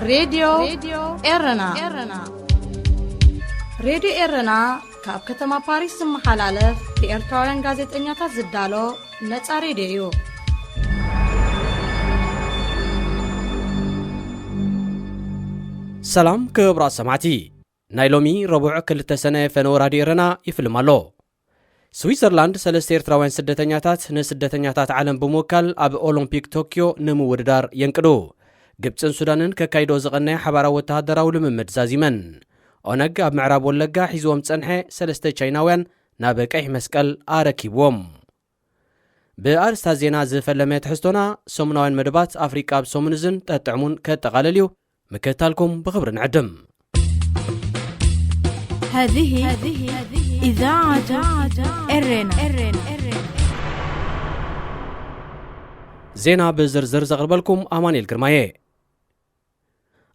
ሬድዮ ኤረና። ሬድዮ ኤረና ካብ ከተማ ፓሪስ ዝመሓላለፍ ብኤርትራውያን ጋዜጠኛታት ዝዳሎ ነጻ ሬድዮ እዩ። ሰላም ክቡራት ሰማዕቲ፣ ናይ ሎሚ ረቡዕ ክልተ ሰነ ፈነወ ራድዮ ኤረና ይፍልም ኣሎ። ስዊዘርላንድ ሰለስተ ኤርትራውያን ስደተኛታት ንስደተኛታት ዓለም ብምውካል ኣብ ኦሎምፒክ ቶክዮ ንምውድዳር የንቅዱ። ግብፅን ሱዳንን ከካይዶ ዝቐነየ ሓባራዊ ወተሃደራዊ ልምምድ ዛዚመን። ኦነግ ኣብ ምዕራብ ወለጋ ሒዝዎም ዝፀንሐ ሰለስተ ቻይናውያን ናብ ቀይሕ መስቀል ኣረኪብዎም። ብኣርስታት ዜና ዝፈለመ ትሕዝቶና ሰሙናውያን መደባት ኣፍሪቃ ኣብ ሰሙን እዝን ጠጥዕሙን ከጠቓልል እዩ። ምክትታልኩም ብኽብሪ ንዕድም። هذه إذاعة إرنا. ዜና ብዝርዝር ዘቕርበልኩም ኣማኑኤል ግርማየ።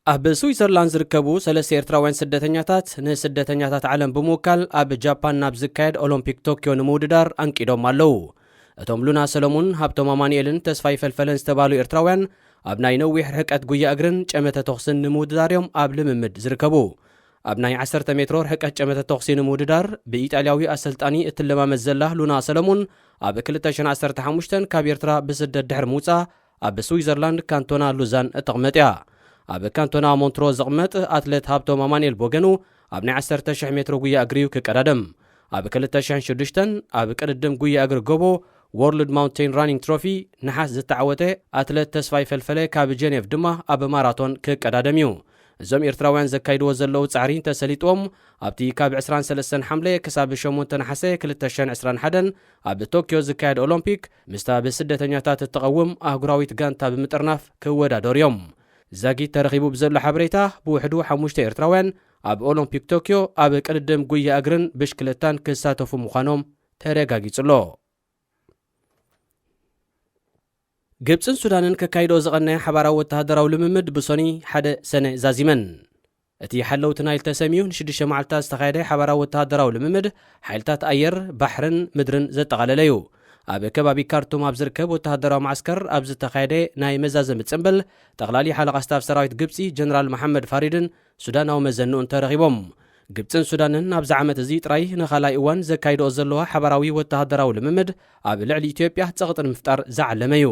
ኣብ ስዊዘርላንድ ዝርከቡ ሰለስተ ኤርትራውያን ስደተኛታት ንስደተኛታት ዓለም ብምውካል ኣብ ጃፓን ናብ ዝካየድ ኦሎምፒክ ቶክዮ ንምውድዳር ኣንቂዶም ኣለዉ። እቶም ሉና ሰለሙን፣ ሃብቶም ኣማኑኤልን ተስፋይ ፈልፈለን ዝተባህሉ ኤርትራውያን ኣብ ናይ ነዊሕ ርሕቀት ጉያ እግርን ጨመተ ተኹስን ንምውድዳር እዮም ኣብ ልምምድ ዝርከቡ። ኣብ ናይ ዓሰርተ ሜትሮ ርሕቀት ጨመተ ተኹሲ ንምውድዳር ብኢጣልያዊ ኣሰልጣኒ እትለማመድ ዘላ ሉና ሰለሙን፣ ኣብ ክልተ ሽሕን ዓሰርተ ሓሙሽተን ካብ ኤርትራ ብስደት ድሕሪ ምውጻ ኣብ ስዊዘርላንድ ካንቶና ሉዛን እትቕመጥ እያ። ኣብ ካንቶና ሞንትሮ ዝቕመጥ ኣትለት ሃብቶም ኣማኑኤል ብወገኑ ኣብ ናይ ዓሰርተ ሽሕ ሜትሮ ጉያ እግሪ እዩ ክቀዳደም። ኣብ ክልተ ሽሕን ሽዱሽተን ኣብ ቅድድም ጉያ እግሪ ጎቦ ወርልድ ማውንቴን ራኒንግ ትሮፊ ነሓስ ዝተዓወተ ኣትለት ተስፋይ ፈልፈለ ካብ ጀኔቭ ድማ ኣብ ማራቶን ክቀዳደም እዩ። እዞም ኤርትራውያን ዘካይድዎ ዘለዉ ጻዕሪ እንተሰሊጥዎም ኣብቲ ካብ ዕስራን ሰለስተን ሓምለ ክሳብ ሸሞንተ ነሓሰ ክልተ ሽሕን ዕስራን ሓደን ኣብ ቶክዮ ዝካየድ ኦሎምፒክ ምስታ ብስደተኛታት እትቐውም ኣህጉራዊት ጋንታ ብምጥርናፍ ክወዳደሩ እዮም። ዛጊት ተረኺቡ ብዘሎ ሓበሬታ ብውሕዱ ሓሙሽተ ኤርትራውያን ኣብ ኦሎምፒክ ቶክዮ ኣብ ቅድድም ጉያ እግርን ብሽክለታን ክሳተፉ ምዃኖም ተረጋጊጹ ኣሎ። ግብጽን ሱዳንን ከካይዶ ዝቐነየ ሓባራዊ ወተሃደራዊ ልምምድ ብሶኒ ሓደ ሰነ ዛዚመን። እቲ ሓለውቲ ናይል ተሰሚዩ ንሽዱሽተ መዓልታት ዝተኻየደ ሓባራዊ ወተሃደራዊ ልምምድ ሓይልታት ኣየር፣ ባሕርን ምድርን ዘጠቓለለ እዩ። ኣብ ከባቢ ካርቱም ኣብ ዝርከብ ወተሃደራዊ መዓስከር ኣብ ዝተኻየደ ናይ መዛዘሚ ጽምብል ጠቕላሊ ሓለቓ ስታፍ ሰራዊት ግብጺ ጀነራል መሓመድ ፋሪድን ሱዳናዊ መዘንኡን ተረኺቦም። ግብጽን ሱዳንን ኣብዚ ዓመት እዚ ጥራይ ንኻልኣይ እዋን ዘካይድኦ ዘለዋ ሓባራዊ ወተሃደራዊ ልምምድ ኣብ ልዕሊ ኢትዮጵያ ጸቕጢ ንምፍጣር ዝዓለመ እዩ።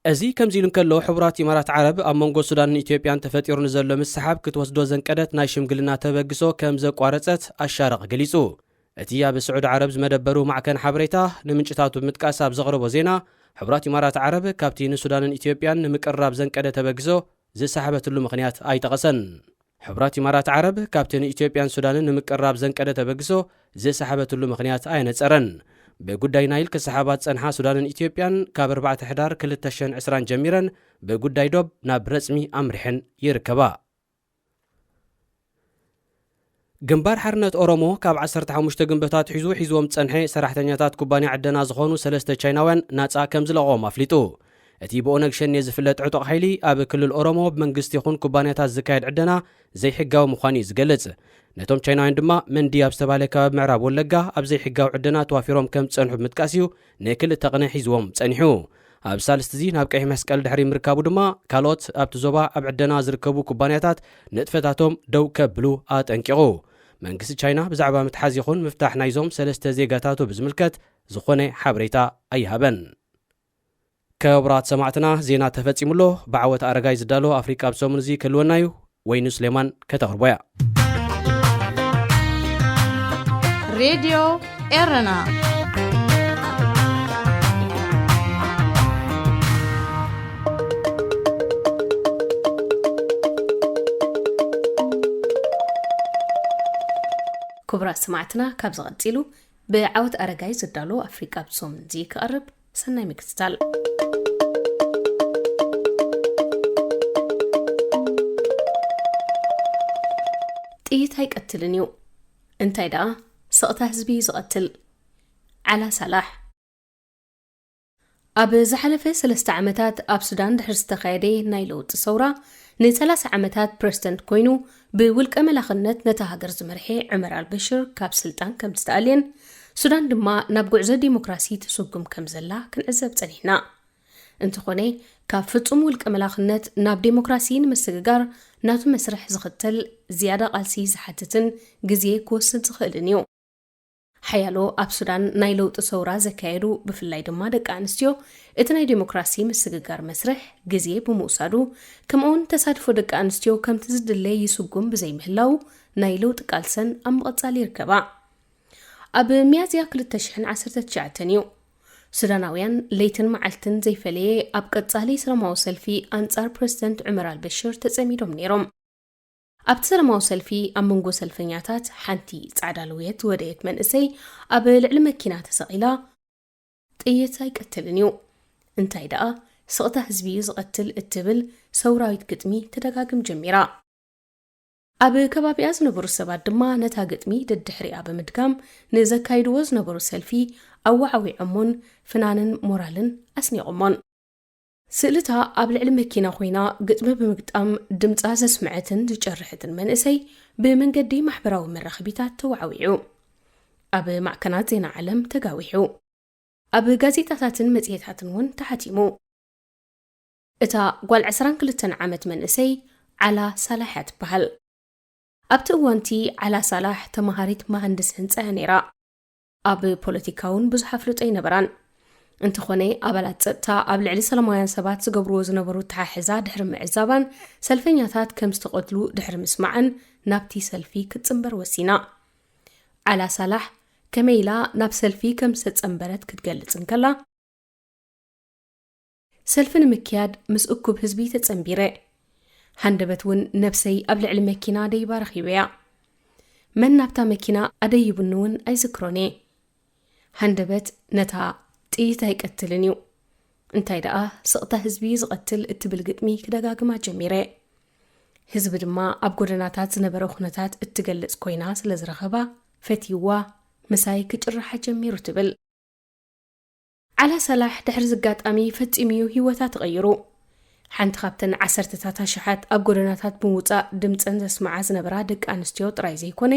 እዚ ከምዚ ኢሉ እንከሎ፣ ሕቡራት ኢማራት ዓረብ ኣብ መንጎ ሱዳንን ኢትዮጵያን ተፈጢሩ ንዘሎ ምስሓብ ክትወስዶ ዘንቀደት ናይ ሽምግልና ተበግሶ ከም ዘቋረጸት ኣሻረቕ ገሊጹ። እቲ ኣብ ስዑዲ ዓረብ ዝመደበሩ ማዕከን ሓበሬታ ንምንጭታቱ ብምጥቃስ ኣብ ዘቕረቦ ዜና፣ ሕቡራት ኢማራት ዓረብ ካብቲ ንሱዳንን ኢትዮጵያን ንምቅርራብ ዘንቀደ ተበግሶ ዝሰሓበትሉ ምኽንያት ኣይጠቐሰን። ሕቡራት ኢማራት ዓረብ ካብቲ ንኢትዮጵያን ሱዳንን ንምቅርራብ ዘንቀደ ተበግሶ ዝሰሓበትሉ ምኽንያት ኣየነጸረን። ብጉዳይ ናይል ክሰሓባ ዝጸንሓ ሱዳንን ኢትዮጵያን ካብ ኣርባዕተ ሕዳር ክልተ ሽሕን ዕስራን ጀሚረን ብጉዳይ ዶብ ናብ ረጽሚ ኣምሪሐን ይርከባ። ግንባር ሓርነት ኦሮሞ ካብ ዓሰርተ ሓሙሽተ ግንቦት ኣትሒዙ ሒዝዎም ዝጸንሐ ሰራሕተኛታት ኩባንያ ዕደና ዝኾኑ ሰለስተ ቻይናውያን ናጻ ከም ዝለቐቖም ኣፍሊጡ። እቲ ብኦነግ ሸኔ ዝፍለጥ ዕጡቕ ሓይሊ ኣብ ክልል ኦሮሞ ብመንግስቲ ይኹን ኩባንያታት ዝካየድ ዕደና ዘይሕጋዊ ምዃኑ እዩ ዝገልጽ። ነቶም ቻይናውያን ድማ መንዲ ኣብ ዝተባህለ ከባቢ ምዕራብ ወለጋ ኣብ ዘይሕጋዊ ዕደና ተዋፊሮም ከም ዝጸንሑ ብምጥቃስ እዩ ንክልተ ቅነ ሒዝዎም ጸኒሑ። ኣብ ሳልስቲ እዚ ናብ ቀይሕ መስቀል ድሕሪ ምርካቡ ድማ ካልኦት ኣብቲ ዞባ ኣብ ዕደና ዝርከቡ ኩባንያታት ንጥፈታቶም ደው ከብሉ ኣጠንቂቑ። መንግስቲ ቻይና ብዛዕባ ምትሓዝ ይኹን ምፍታሕ ናይዞም ሰለስተ ዜጋታቱ ብዝምልከት ዝኾነ ሓበሬታ ኣይሃበን። ክቡራት ሰማዕትና፣ ዜና ተፈጺሙ ኣሎ። ብዓወት ኣረጋይ ዝዳሎ ኣፍሪቃ ኣብ ሰሙን እዚ ክህልወና እዩ። ወይኑ ስሌማን ከተቕርቦ እያ። ሬድዮ ኤረና። ክቡራት ሰማዕትና፣ ካብዚ ቀጺሉ ብዓወት ኣረጋይ ዝዳሎ ኣፍሪቃ ኣብ ሰሙን እዚ ክቐርብ። ሰናይ ምክትታል። ጥይት ኣይቀትልን እዩ። እንታይ ደኣ፣ ስቕታ ህዝቢ እዩ ዝቐትል። ዓላ ሳላሕ። ኣብ ዝሓለፈ ሰለስተ ዓመታት ኣብ ሱዳን ድሕሪ ዝተኻየደ ናይ ለውጢ ሰውራ፣ ንሰላሳ ዓመታት ፕረዚደንት ኮይኑ ብውልቀ መላኽነት ነታ ሃገር ዝመርሐ ዑመር ኣልበሽር ካብ ስልጣን ከም ዝተኣልየን፣ ሱዳን ድማ ናብ ጉዕዞ ዲሞክራሲ ትስጉም ከም ዘላ ክንዕዘብ ጸኒሕና። እንተኾነ፣ ካብ ፍጹም ውልቀ መላኽነት ናብ ዴሞክራሲ ንምስግጋር ናቱ መስርሕ ዝኽተል ዝያዳ ቃልሲ ዝሓትትን ግዜ ክወስድ ዝኽእልን እዩ። ሓያሎ ኣብ ሱዳን ናይ ለውጢ ሰውራ ዘካየዱ፣ ብፍላይ ድማ ደቂ ኣንስትዮ፣ እቲ ናይ ዴሞክራሲ ምስግጋር መስርሕ ግዜ ብምውሳዱ፣ ከምኡውን ተሳትፎ ደቂ ኣንስትዮ ከምቲ ዝድለ ይስጉም ብዘይምህላው፣ ናይ ለውጢ ቃልሰን ኣብ ምቕጻል ይርከባ። ኣብ ሚያዝያ ክልተ ሽሕን ዓሰርተ ትሽዓተን እዩ። ሱዳናውያን ለይትን መዓልትን ዘይፈለየ ኣብ ቀጻሊ ሰላማዊ ሰልፊ ኣንጻር ፕረዚደንት ዑመር ኣልበሽር ተጸሚዶም ነይሮም። ኣብቲ ሰላማዊ ሰልፊ ኣብ መንጎ ሰልፈኛታት ሓንቲ ጻዕዳ ልውየት ዝወደየት መንእሰይ ኣብ ልዕሊ መኪና ተሰቒላ፣ "ጥይት ኣይቀትልን እዩ፣ እንታይ ደኣ ስቕታ ህዝቢ እዩ ዝቐትል" እትብል ሰውራዊት ግጥሚ ትደጋግም ጀሚራ። ኣብ ከባቢኣ ዝነበሩ ሰባት ድማ ነታ ግጥሚ ደድሕሪኣ ብምድጋም ንዘካይድዎ ዝነበሩ ሰልፊ ኣወዓዊዖሞን ፍናንን ሞራልን ኣስኒቖሞን። ስእልታ ኣብ ልዕሊ መኪና ኮይና ግጥሚ ብምግጣም ድምጻ ዘስምዐትን ዝጨርሐትን መንእሰይ ብመንገዲ ማሕበራዊ መራኸቢታት ተወዓዊዑ። ኣብ ማዕከናት ዜና ዓለም ተጋዊሑ። ኣብ ጋዜጣታትን መጽሔታትን እውን ተሓቲሙ። እታ ጓል ዕስራን ክልተን ዓመት መንእሰይ ዓላ ሳላሕ እያ ትበሃል። ኣብቲ እዋንቲ ዓላ ሳላሕ ተመሃሪት መሃንድስ ህንጻ እያ ነይራ። ኣብ ፖለቲካ እውን ብዙሕ ኣፍልጦ ኣይነበራን። እንተኾነ፣ ኣባላት ጸጥታ ኣብ ልዕሊ ሰላማውያን ሰባት ዝገብርዎ ዝነበሩ ኣተሓሕዛ ድሕሪ ምዕዛባን ሰልፈኛታት ከም ዝተቐትሉ ድሕሪ ምስማዕን ናብቲ ሰልፊ ክትጽንበር ወሲና። ዓላ ሳላሕ ከመይ ኢላ ናብ ሰልፊ ከም ዝተጸንበረት ክትገልጽ እንከላ፣ "ሰልፊ ንምክያድ ምስ እኩብ ህዝቢ ተጸንቢረ። ሃንደበት እውን ነብሰይ ኣብ ልዕሊ መኪና ደይባ ረኺበያ። መን ናብታ መኪና ኣደይቡኒ እውን ኣይዝክሮን እየ። ሃንደበት ነታ ጥይት ኣይቀትልን እዩ፣ እንታይ ደኣ ስቕታ ህዝቢ እዩ ዝቐትል" እትብል ግጥሚ ክደጋግማ ጀሚረ። ህዝቢ ድማ ኣብ ጎደናታት ዝነበረ ኩነታት እትገልጽ ኮይና ስለ ዝረኸባ ፈትይዋ፣ "ምሳይ ክጭርሓ ጀሚሩ" ትብል። ዓላ ሳላሕ ድሕሪ ዝጋጣሚ ፈጺሙ እዩ ህይወታ ተቐይሩ። ሓንቲ ካብተን ዓሰርተታት ኣሽሓት ኣብ ጎደናታት ብምውጻእ ድምጸን ዘስምዓ ዝነበራ ደቂ ኣንስትዮ ጥራይ ዘይኮነ፣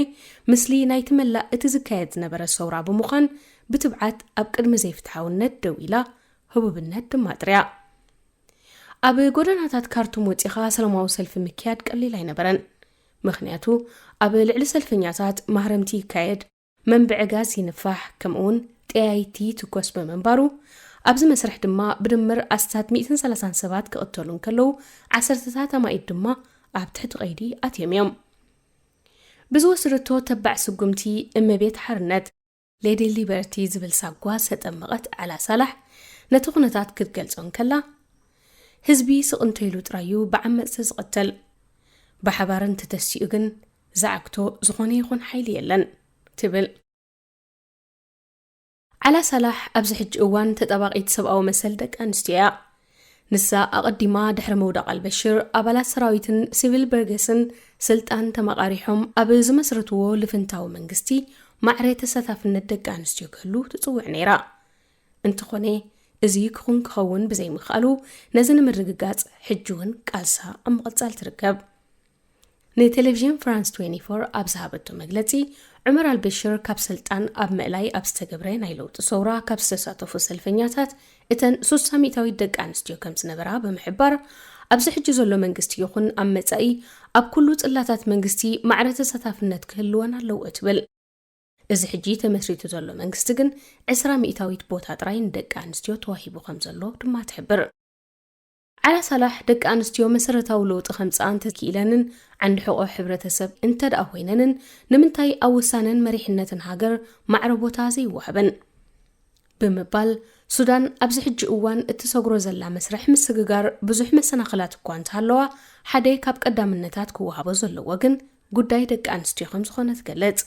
ምስሊ ናይቲ መላእ እቲ ዝካየድ ዝነበረ ሰውራ ብምዃን ብትብዓት ኣብ ቅድሚ ዘይፍትሓውነት ደው ኢላ ህቡብነት ድማ ኣጥርያ። ኣብ ጎደናታት ካርቱም ወጺኻ ሰላማዊ ሰልፊ ምክያድ ቀሊል ኣይነበረን። ምኽንያቱ ኣብ ልዕሊ ሰልፈኛታት ማህረምቲ ይካየድ፣ መንብዒ ጋዝ ይንፋሕ፣ ከምኡውን ጠያይቲ ትኮስ ብምንባሩ፣ ኣብዚ መስርሕ ድማ ብድምር ኣስታት ሚእትን ሰላሳን ሰባት ክቕተሉ እንከለዉ፣ ዓሰርተታት ኣማኢት ድማ ኣብ ትሕቲ ቀይዲ ኣትዮም እዮም። ብዝወሰደቶ ተባዕ ስጉምቲ፣ እመቤት ሓርነት፣ ሌዲ ሊበርቲ ዝብል ሳጓ ዝተጠመቐት ዓላ ሳላሕ ነቲ ኩነታት ክትገልጾ እንከላ፣ "ህዝቢ ስቕ እንተኢሉ ጥራይ እዩ ብዓመጽቲ ዝቕተል። ብሓባር እንተተሲኡ ግን ዝዓግቶ ዝኾነ ይኹን ሓይሊ የለን" ትብል። ዓላ ሳላሕ ኣብዚ ሕጂ እዋን ተጣባቒት ሰብኣዊ መሰል ደቂ ኣንስትዮ እያ። ንሳ ኣቐዲማ ድሕሪ ምውዳቕ ኣልበሽር፣ ኣባላት ሰራዊትን ሲቪል በርገስን ስልጣን ተመቓሪሖም ኣብ ዝመስረትዎ ልፍንታዊ መንግስቲ ማዕረ ተሳታፍነት ደቂ ኣንስትዮ ክህሉ ትጽውዕ ነይራ። እንተኾነ፣ እዚ ክኹን ክኸውን ብዘይምኽኣሉ፣ ነዚ ንምርግጋጽ ሕጂ እውን ቃልሳ ኣብ ምቕጻል ትርከብ። ንቴሌቪዥን ፍራንስ ትዌንቲ ፎር ኣብ ዝሃበቶ መግለጺ፣ ዑመር ኣልበሽር ካብ ስልጣን ኣብ ምእላይ ኣብ ዝተገብረ ናይ ለውጢ ሰውራ ካብ ዝተሳተፉ ሰልፈኛታት እተን ሱሳ ሚእታዊት ደቂ ኣንስትዮ ከም ዝነበራ ብምሕባር፣ ኣብዚ ሕጂ ዘሎ መንግስቲ ይኹን ኣብ መጻኢ ኣብ ኩሉ ጽላታት መንግስቲ ማዕረ ተሳታፍነት ክህልወን ኣለዎ ትብል። እዚ ሕጂ ተመስሪቱ ዘሎ መንግስቲ ግን ዕስራ ሚእታዊት ቦታ ጥራይ ንደቂ ኣንስትዮ ተዋሂቡ ከም ዘሎ ድማ ትሕብር። ዓላ ሳላሕ ደቂ ኣንስትዮ መሰረታዊ ለውጢ ከምጽኣ እንተኪኢለንን ዓንዲ ሕቖ ሕብረተሰብ እንተ ደኣ ኮይነንን፣ ንምንታይ ኣብ ውሳነን መሪሕነትን ሃገር ማዕረ ቦታ ዘይወሃበን? ብምባል፣ ሱዳን ኣብዚ ሕጂ እዋን እትሰግሮ ዘላ መስርሕ ምስግጋር ብዙሕ መሰናኽላት እኳ እንተሃለዋ፣ ሓደ ካብ ቀዳምነታት ክወሃቦ ዘለዎ ግን ጉዳይ ደቂ ኣንስትዮ ከም ዝኾነ ትገልጽ።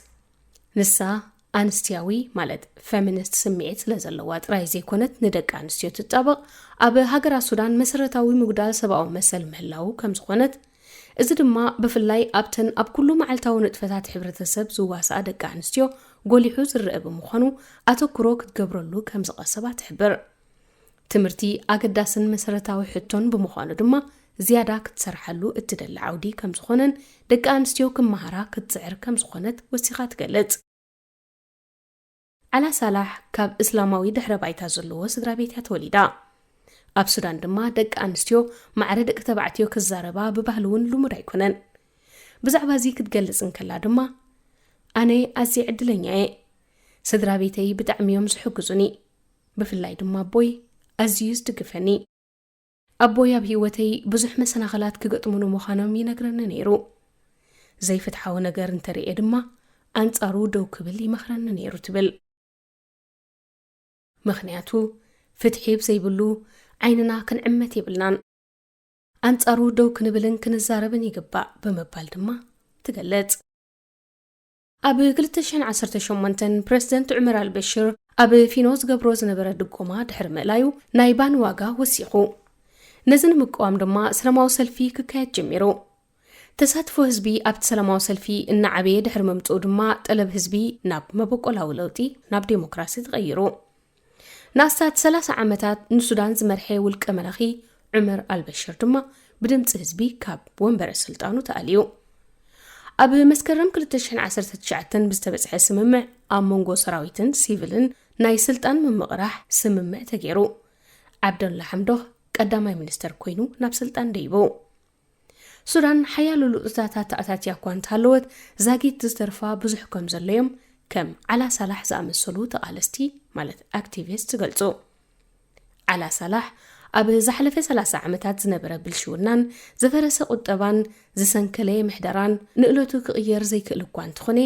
ንሳ ኣንስትያዊ፣ ማለት ፌሚኒስት ስምዒት ስለ ዘለዋ ጥራይ ዘይኮነት ንደቂ ኣንስትዮ ትጣበቕ፣ ኣብ ሃገራ ሱዳን መሰረታዊ ምጉዳል ሰብኣዊ መሰል ምህላዉ ከም ዝኾነት፣ እዚ ድማ ብፍላይ ኣብተን ኣብ ኩሉ መዓልታዊ ንጥፈታት ሕብረተሰብ ዝዋስኣ ደቂ ኣንስትዮ ጎሊሑ ዝረአ ብምዃኑ ኣተኩሮ ክትገብረሉ ከም ዝቐሰባ ትሕብር። ትምህርቲ ኣገዳስን መሰረታዊ ሕቶን ብምዃኑ ድማ ዝያዳ ክትሰርሓሉ እትደሊ ዓውዲ ከም ዝኾነን ደቂ ኣንስትዮ ክመሃራ ክትጽዕር ከም ዝኾነት ወሲኻ ትገልጽ። ዓላ ሳላሕ ካብ እስላማዊ ድሕረ ባይታ ዘለዎ ስድራ ቤት እያ ተወሊዳ። ኣብ ሱዳን ድማ ደቂ ኣንስትዮ ማዕረ ደቂ ተባዕትዮ ክዛረባ ብባህሊ እውን ልሙድ ኣይኮነን። ብዛዕባ እዚ ክትገልጽ እንከላ ድማ፣ ኣነ ኣዝየ ዕድለኛ እየ። ስድራ ቤተይ ብጣዕሚ እዮም ዝሕግዙኒ። ብፍላይ ድማ ኣቦይ ኣዝዩ ዝድግፈኒ። ኣቦይ ኣብ ህይወተይ ብዙሕ መሰናኽላት ክገጥሙኒ ምዃኖም ይነግረኒ ነይሩ። ዘይፍትሓዊ ነገር እንተርእየ ድማ ኣንጻሩ ደው ክብል ይመኽረኒ ነይሩ ትብል። ምኽንያቱ ፍትሒ ብዘይብሉ ዓይንና ክንዕመት የብልናን። ኣንጻሩ ደው ክንብልን ክንዛረብን ይግባእ ብምባል ድማ ትገልጽ። ኣብ ክልተ ሽሕን ዓሰርተ ሸሞንተን ፕረዚደንት ዑመር ኣልበሽር ኣብ ፊኖ ዝገብሮ ዝነበረ ድጎማ ድሕሪ ምእላዩ ናይ ባኒ ዋጋ ወሲኹ። ነዚ ንምቅዋም ድማ ሰላማዊ ሰልፊ ክካየድ ጀሚሩ። ተሳትፎ ህዝቢ ኣብቲ ሰላማዊ ሰልፊ እናዓበየ ድሕሪ ምምጽኡ ድማ ጠለብ ህዝቢ ናብ መበቆላዊ ለውጢ፣ ናብ ዴሞክራሲ ተቐይሩ። ንኣስታት ሰላሳ ዓመታት ንሱዳን ዝመርሐ ውልቀ መላኺ ዑመር ኣልበሽር ድማ ብድምፂ ህዝቢ ካብ ወንበረ ስልጣኑ ተኣልዩ። ኣብ መስከረም ክልተ ሽሕን ዓሰርተ ትሽዓተን ብዝተበፅሐ ስምምዕ ኣብ መንጎ ሰራዊትን ሲቪልን ናይ ስልጣን ምምቕራሕ ስምምዕ ተገይሩ። ዓብደላ ሓምዶክ ቀዳማይ ሚኒስተር ኮይኑ ናብ ስልጣን ደይቡ። ሱዳን ሓያሎ ለውጥታት ኣተኣታትያ እኳ እንተሃለወት፣ ዛጊት ዝተርፋ ብዙሕ ከም ዘሎ'ዮም ከም ዓላ ሳላሕ ዝኣመሰሉ ተቓለስቲ፣ ማለት ኣክቲቪስት፣ ዝገልጹ። ዓላ ሳላሕ ኣብ ዝሓለፈ ሰላሳ ዓመታት ዝነበረ ብልሽውናን ዝፈረሰ ቁጠባን ዝሰንከለ ምሕደራን ንእለቱ ክቕየር ዘይክእል እኳ እንተኾነ፣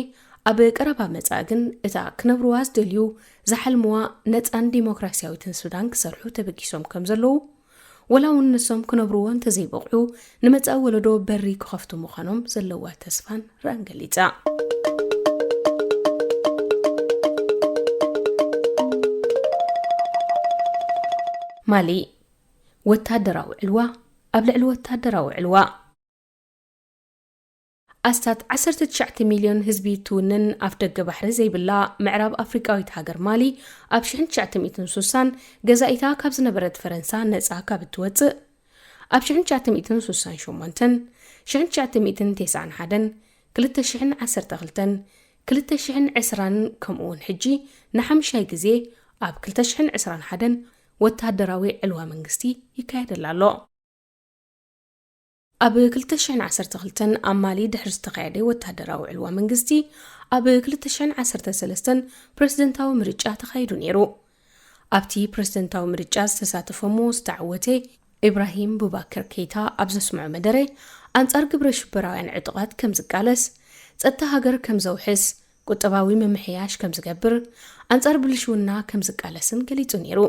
ኣብ ቀረባ መጻኢ ግን እታ ክነብርዋ ዝደልዩ፣ ዝሓልምዋ ነጻን ዲሞክራሲያዊትን ሱዳን ክሰርሑ ተበጊሶም ከም ዘለዉ፣ ወላ እውን ንሶም ክነብርዎ እንተዘይበቕዑ፣ ንመጻኢ ወለዶ በሪ ክኸፍቱ ምዃኖም ዘለዋ ተስፋን ራእን ገሊጻ። ማሊ፣ ወታደራዊ ዕልዋ ኣብ ልዕሊ ወታደራዊ ዕልዋ። ኣስታት ዓሰርተ ትሽዓተ ሚልዮን ህዝቢ እትውንን ኣፍደገ ባሕሪ ዘይብላ ምዕራብ ኣፍሪቃዊት ሃገር ማሊ፣ ኣብ ሽሕን ትሽዓተ ሚእትን ሱሳን ገዛኢታ ካብ ዝነበረት ፈረንሳ ነጻ ካብ እትወጽእ፣ ኣብ ሽሕን ትሽዓተ ሚእትን ሱሳን ሸሞንተን፣ ሽሕን ትሽዓተ ሚእትን ተስዓን ሓደን፣ ክልተ ሽሕን ዓሰርተ ክልተን፣ ክልተ ሽሕን ዕስራን ከምኡ እውን ሕጂ ንሓምሻይ ግዜ ኣብ ክልተ ሽሕን ዕስራን ሓደን ወተሃደራዊ ዕልዋ መንግስቲ ይካየደላ ኣሎ። ኣብ ክልተ ሽሕን ዓሰርተ ክልተን ኣብ ማሊ ድሕሪ ዝተኻየደ ወተሃደራዊ ዕልዋ መንግስቲ፣ ኣብ ክልተ ሽሕን ዓሰርተ ሰለስተን ፕረዚደንታዊ ምርጫ ተኻይዱ ነይሩ። ኣብቲ ፕረዚደንታዊ ምርጫ ዝተሳተፈ እሞ ዝተዓወተ ኢብራሂም ቡባከር ኬይታ ኣብ ዘስምዖ መደረ፣ ኣንጻር ግብረ ሽበራውያን ዕጡቓት ከም ዝቃለስ፣ ጸጥታ ሃገር ከም ዘውሕስ፣ ቁጠባዊ ምምሕያሽ ከም ዝገብር፣ ኣንጻር ብልሽውና ከም ዝቃለስን ገሊጹ ነይሩ።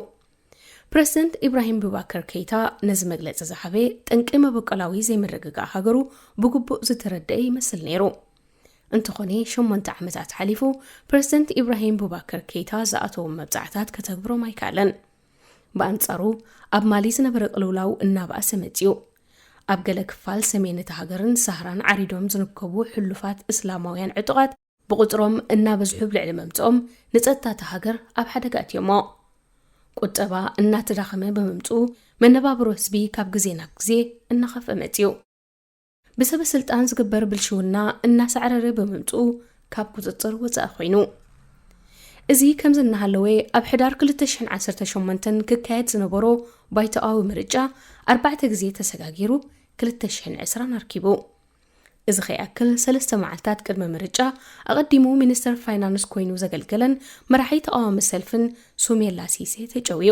ፕረዚደንት ኢብራሂም ቡባከር ኬይታ ነዚ መግለጺ ዝሃበ፣ ጠንቂ መበቆላዊ ዘይምርግጋእ ሃገሩ ብግቡእ ዝተረደአ ይመስል ነይሩ። እንተኾነ፣ ሸሞንተ ዓመታት ሓሊፉ፣ ፕረዚደንት ኢብራሂም ቡባከር ኬይታ ዝኣተዎም መብጻዕታት ከተግብሮም ኣይከኣለን። ብኣንጻሩ፣ ኣብ ማሊ ዝነበረ ቅልውላው እናበኣሰ መጺኡ። ኣብ ገለ ክፋል ሰሜን እታ ሃገርን ሳህራን ዓሪዶም ዝንከቡ ሕሉፋት እስላማውያን ዕጡቓት ብቑጽሮም እናበዝሑ ብልዕሊ ምምጽኦም፣ ንጸጥታ እታ ሃገር ኣብ ሓደጋ ኣእትዮሞ። ቁጠባ እናተዳኸመ ብምምጽኡ፣ መነባብሮ ህዝቢ ካብ ግዜ ናብ ግዜ እናኸፍአ መጺኡ። ብሰበ ስልጣን ዝግበር ብልሽውና እናሳዕረረ ብምምጽኡ፣ ካብ ቁጽጽር ወጻኢ ኮይኑ። እዚ ከምዚ እናሃለወ፣ ኣብ ሕዳር ክልተ ሽሕን ዓሰርተ ሸሞንተን ክካየድ ዝነበሮ ባይቶኣዊ ምርጫ ኣርባዕተ ግዜ ተሰጋጊሩ፣ ክልተ ሽሕን ዕስራን ኣርኪቡ። እዚ ከይኣክል፣ ሰለስተ መዓልታት ቅድሚ ምርጫ፣ ኣቐዲሙ ሚኒስተር ፋይናንስ ኮይኑ ዘገልገለን መራሒ ተቓዋሚ ሰልፍን ሱሜላ ሲሴ ተጨውዩ።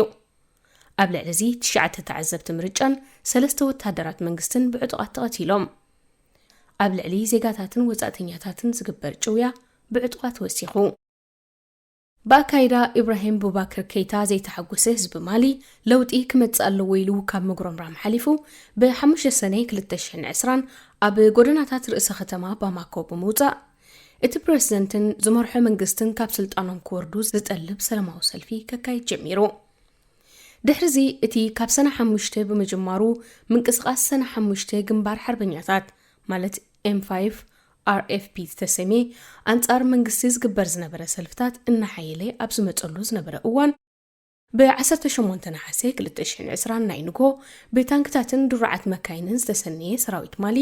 ኣብ ልዕሊ እዚ፣ ትሽዓተ ተዓዘብቲ ምርጫን ሰለስተ ወተሃደራት መንግስትን ብዕጡቓት ተቐቲሎም። ኣብ ልዕሊ ዜጋታትን ወጻእተኛታትን ዝግበር ጭውያ ብዕጡቓት ወሲኹ። ብኣካይዳ ኢብራሂም ቡባክር ኬይታ ዘይተሓጎሰ ህዝቢ ማሊ፣ ለውጢ ክመጽእ ኣለዎ ኢሉ ካብ ምጉረምራም ሓሊፉ፣ ብሓሙሽተ ሰነ ክልተ ሽሕን ዕስራን ኣብ ጎደናታት ርእሰ ከተማ ባማኮ ብምውጻእ፣ እቲ ፕረዚደንትን ዝመርሖ መንግስትን ካብ ስልጣኖም ክወርዱ ዝጠልብ ሰላማዊ ሰልፊ ከካይድ ጀሚሩ። ድሕሪዚ፣ እቲ ካብ ሰነ ሓሙሽተ ብምጅማሩ፣ ምንቅስቓስ ሰነ ሓሙሽተ ግንባር ሓርበኛታት፣ ማለት ኤም ፋይቭ ኣር ኤፍ ፒ ዝተሰምየ፣ ኣንጻር መንግስቲ ዝግበር ዝነበረ ሰልፍታት እናሓየለ ኣብ ዝመጸሉ ዝነበረ እዋን፣ ብ ዓሰርተ ሸሞንተ ነሓሰ ክልተ ሽሕን ዕስራን ናይ ንግሆ፣ ብታንክታትን ድሩዓት መካይንን ዝተሰነየ ሰራዊት ማሊ፣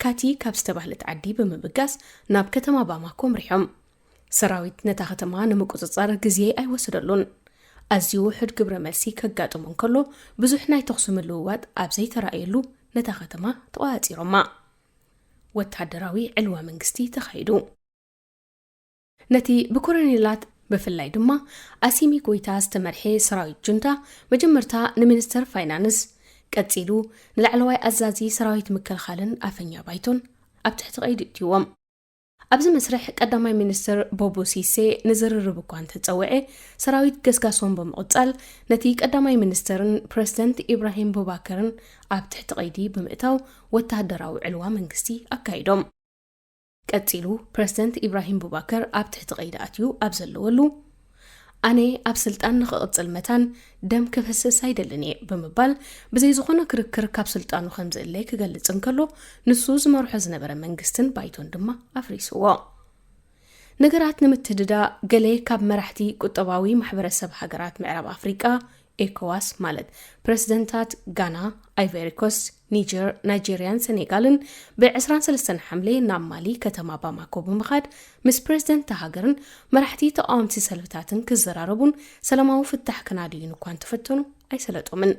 ካቲ ካብ ዝተባህለት ዓዲ ብምብጋስ ናብ ከተማ ባማኮ ኣምሪሖም። ሰራዊት ነታ ከተማ ንምቁጽጻር ግዜ ኣይወሰደሉን። ኣዝዩ ውሑድ ግብረ መልሲ ከጋጥሞ እንከሎ፣ ብዙሕ ናይ ተኹሲ ምልውዋጥ ኣብ ዘይተራእየሉ ነታ ከተማ ተቖጻጺሮማ። ወተሃደራዊ ዕልዋ መንግስቲ ተኻይዱ። ነቲ ብኮሎኔላት፣ ብፍላይ ድማ ኣሲሚ ጎይታ ዝተመርሐ ሰራዊት ጁንታ፣ መጀመርታ ንሚኒስተር ፋይናንስ፣ ቀጺሉ ንላዕለዋይ ኣዛዚ ሰራዊት ምክልኻልን ኣፈኛ ባይቶን ኣብ ትሕቲ ቀይዲ እትይዎም። ኣብዚ መስርሕ ቀዳማይ ሚኒስትር ቦቡ ሲሴ ንዝርርብ እኳ እንተጸውዐ፣ ሰራዊት ገስጋሶም ብምቕጻል ነቲ ቀዳማይ ሚኒስትርን ፕረዚደንት ኢብራሂም ቡባከርን ኣብ ትሕቲ ቀይዲ ብምእታው ወተሃደራዊ ዕልዋ መንግስቲ ኣካይዶም። ቀጺሉ ፕረዚደንት ኢብራሂም ቡባከር ኣብ ትሕቲ ቀይዲ ኣትዩ ኣብ ዘለወሉ፣ ኣነ ኣብ ስልጣን ንኽቕጽል መታን ደም ክፈስስ ኣይደልን እየ ብምባል ብዘይ ዝኾነ ክርክር ካብ ስልጣኑ ከም ዝእለ ክገልጽ እንከሎ፣ ንሱ ዝመርሖ ዝነበረ መንግስትን ባይቶን ድማ ኣፍሪስዎ። ነገራት ንምትድዳ፣ ገለ ካብ መራሕቲ ቁጠባዊ ማሕበረሰብ ሃገራት ምዕራብ ኣፍሪቃ፣ ኤኮዋስ ማለት ፕረዚደንታት ጋና፣ ኣይቨሪ ኮስት፣ ኒጀር፣ ናይጀርያን ሰኔጋልን ብ ዕስራን ሰለስተን ሓምለ ናብ ማሊ ከተማ ባማኮ ብምኻድ ምስ ፕረዚደንት እታ ሃገርን መራሕቲ ተቓወምቲ ሰልፍታትን ክዘራረቡን ሰላማዊ ፍታሕ ክናድዩን እኳ እንተፈተኑ ኣይሰለጦምን።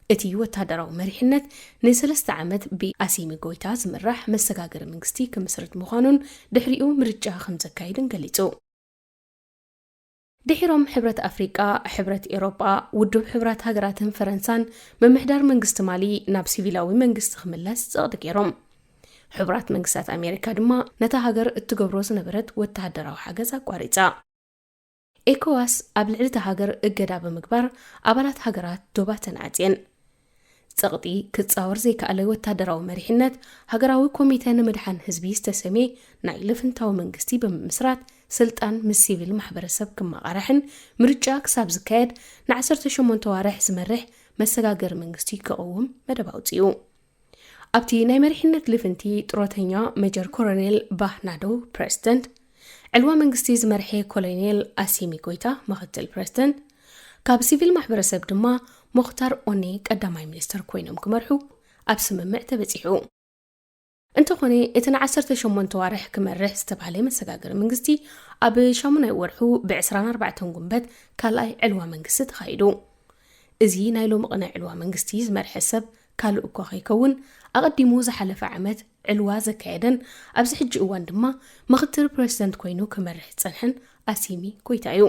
እቲ ወተሃደራዊ መሪሕነት ንሰለስተ ዓመት ብኣሲሚ ጎይታ ዝምራሕ መሰጋገሪ መንግስቲ ክምስርት ምዃኑን ድሕሪኡ ምርጫ ከም ዘካይድን ገሊጹ። ድሒሮም ሕብረት ኣፍሪቃ፣ ሕብረት ኤውሮጳ፣ ውድብ ሕቡራት ሃገራትን ፈረንሳን ምምሕዳር መንግስቲ ማሊ ናብ ሲቪላዊ መንግስቲ ክምለስ ጸቕጢ ገይሮም። ሕቡራት መንግስታት ኣሜሪካ ድማ ነታ ሃገር እትገብሮ ዝነበረት ወተሃደራዊ ሓገዝ ኣቋሪጻ። ኤኮዋስ ኣብ ልዕሊ እታ ሃገር እገዳ ብምግባር ኣባላት ሃገራት ዶባ ተናዕጽየን። ጸቕጢ ክጻወር ዘይከኣለ ወታደራዊ መሪሕነት፣ ሃገራዊ ኮሚተ ንምድሓን ህዝቢ ዝተሰምየ ናይ ልፍንታዊ መንግስቲ ብምምስራት፣ ስልጣን ምስ ሲቪል ማሕበረሰብ ክመቓራሕን ምርጫ ክሳብ ዝካየድ ንዓሰርተ ሸሞንተ ዋርሕ ዝመርሕ መሰጋገሪ መንግስቲ ክቕውም መደብ ኣውጺኡ። ኣብቲ ናይ መሪሕነት ልፍንቲ ጥሮተኛ ሜጀር ኮሎኔል ባህናዶ ፕረዚደንት፣ ዕልዋ መንግስቲ ዝመርሐ ኮሎኔል ኣሲሚ ጎይታ ምኽትል ፕረዚደንት፣ ካብ ሲቪል ማሕበረሰብ ድማ ሞኽታር ኦኔ ቀዳማይ ሚኒስትር ኮይኖም ክመርሑ ኣብ ስምምዕ ተበጺሑ። እንተኾነ፣ እቲ ንዓሰርተ ሸሞንተ ዋርሕ ክመርሕ ዝተባህለ መሰጋገሪ መንግስቲ ኣብ ሻሙናይ ወርሑ ብዕስራን ኣርባዕተን ጉንበት ካልኣይ ዕልዋ መንግስቲ ተኻይዱ። እዚ ናይ ሎሚ ቅነ ዕልዋ መንግስቲ ዝመርሐ ሰብ ካልእ እኳ ከይከውን፣ ኣቐዲሙ ዝሓለፈ ዓመት ዕልዋ ዘካየደን ኣብዚ ሕጂ እዋን ድማ ምኽትል ፕረዚደንት ኮይኑ ክመርሕ ዝጸንሐን ኣሲሚ ጎይታ እዩ።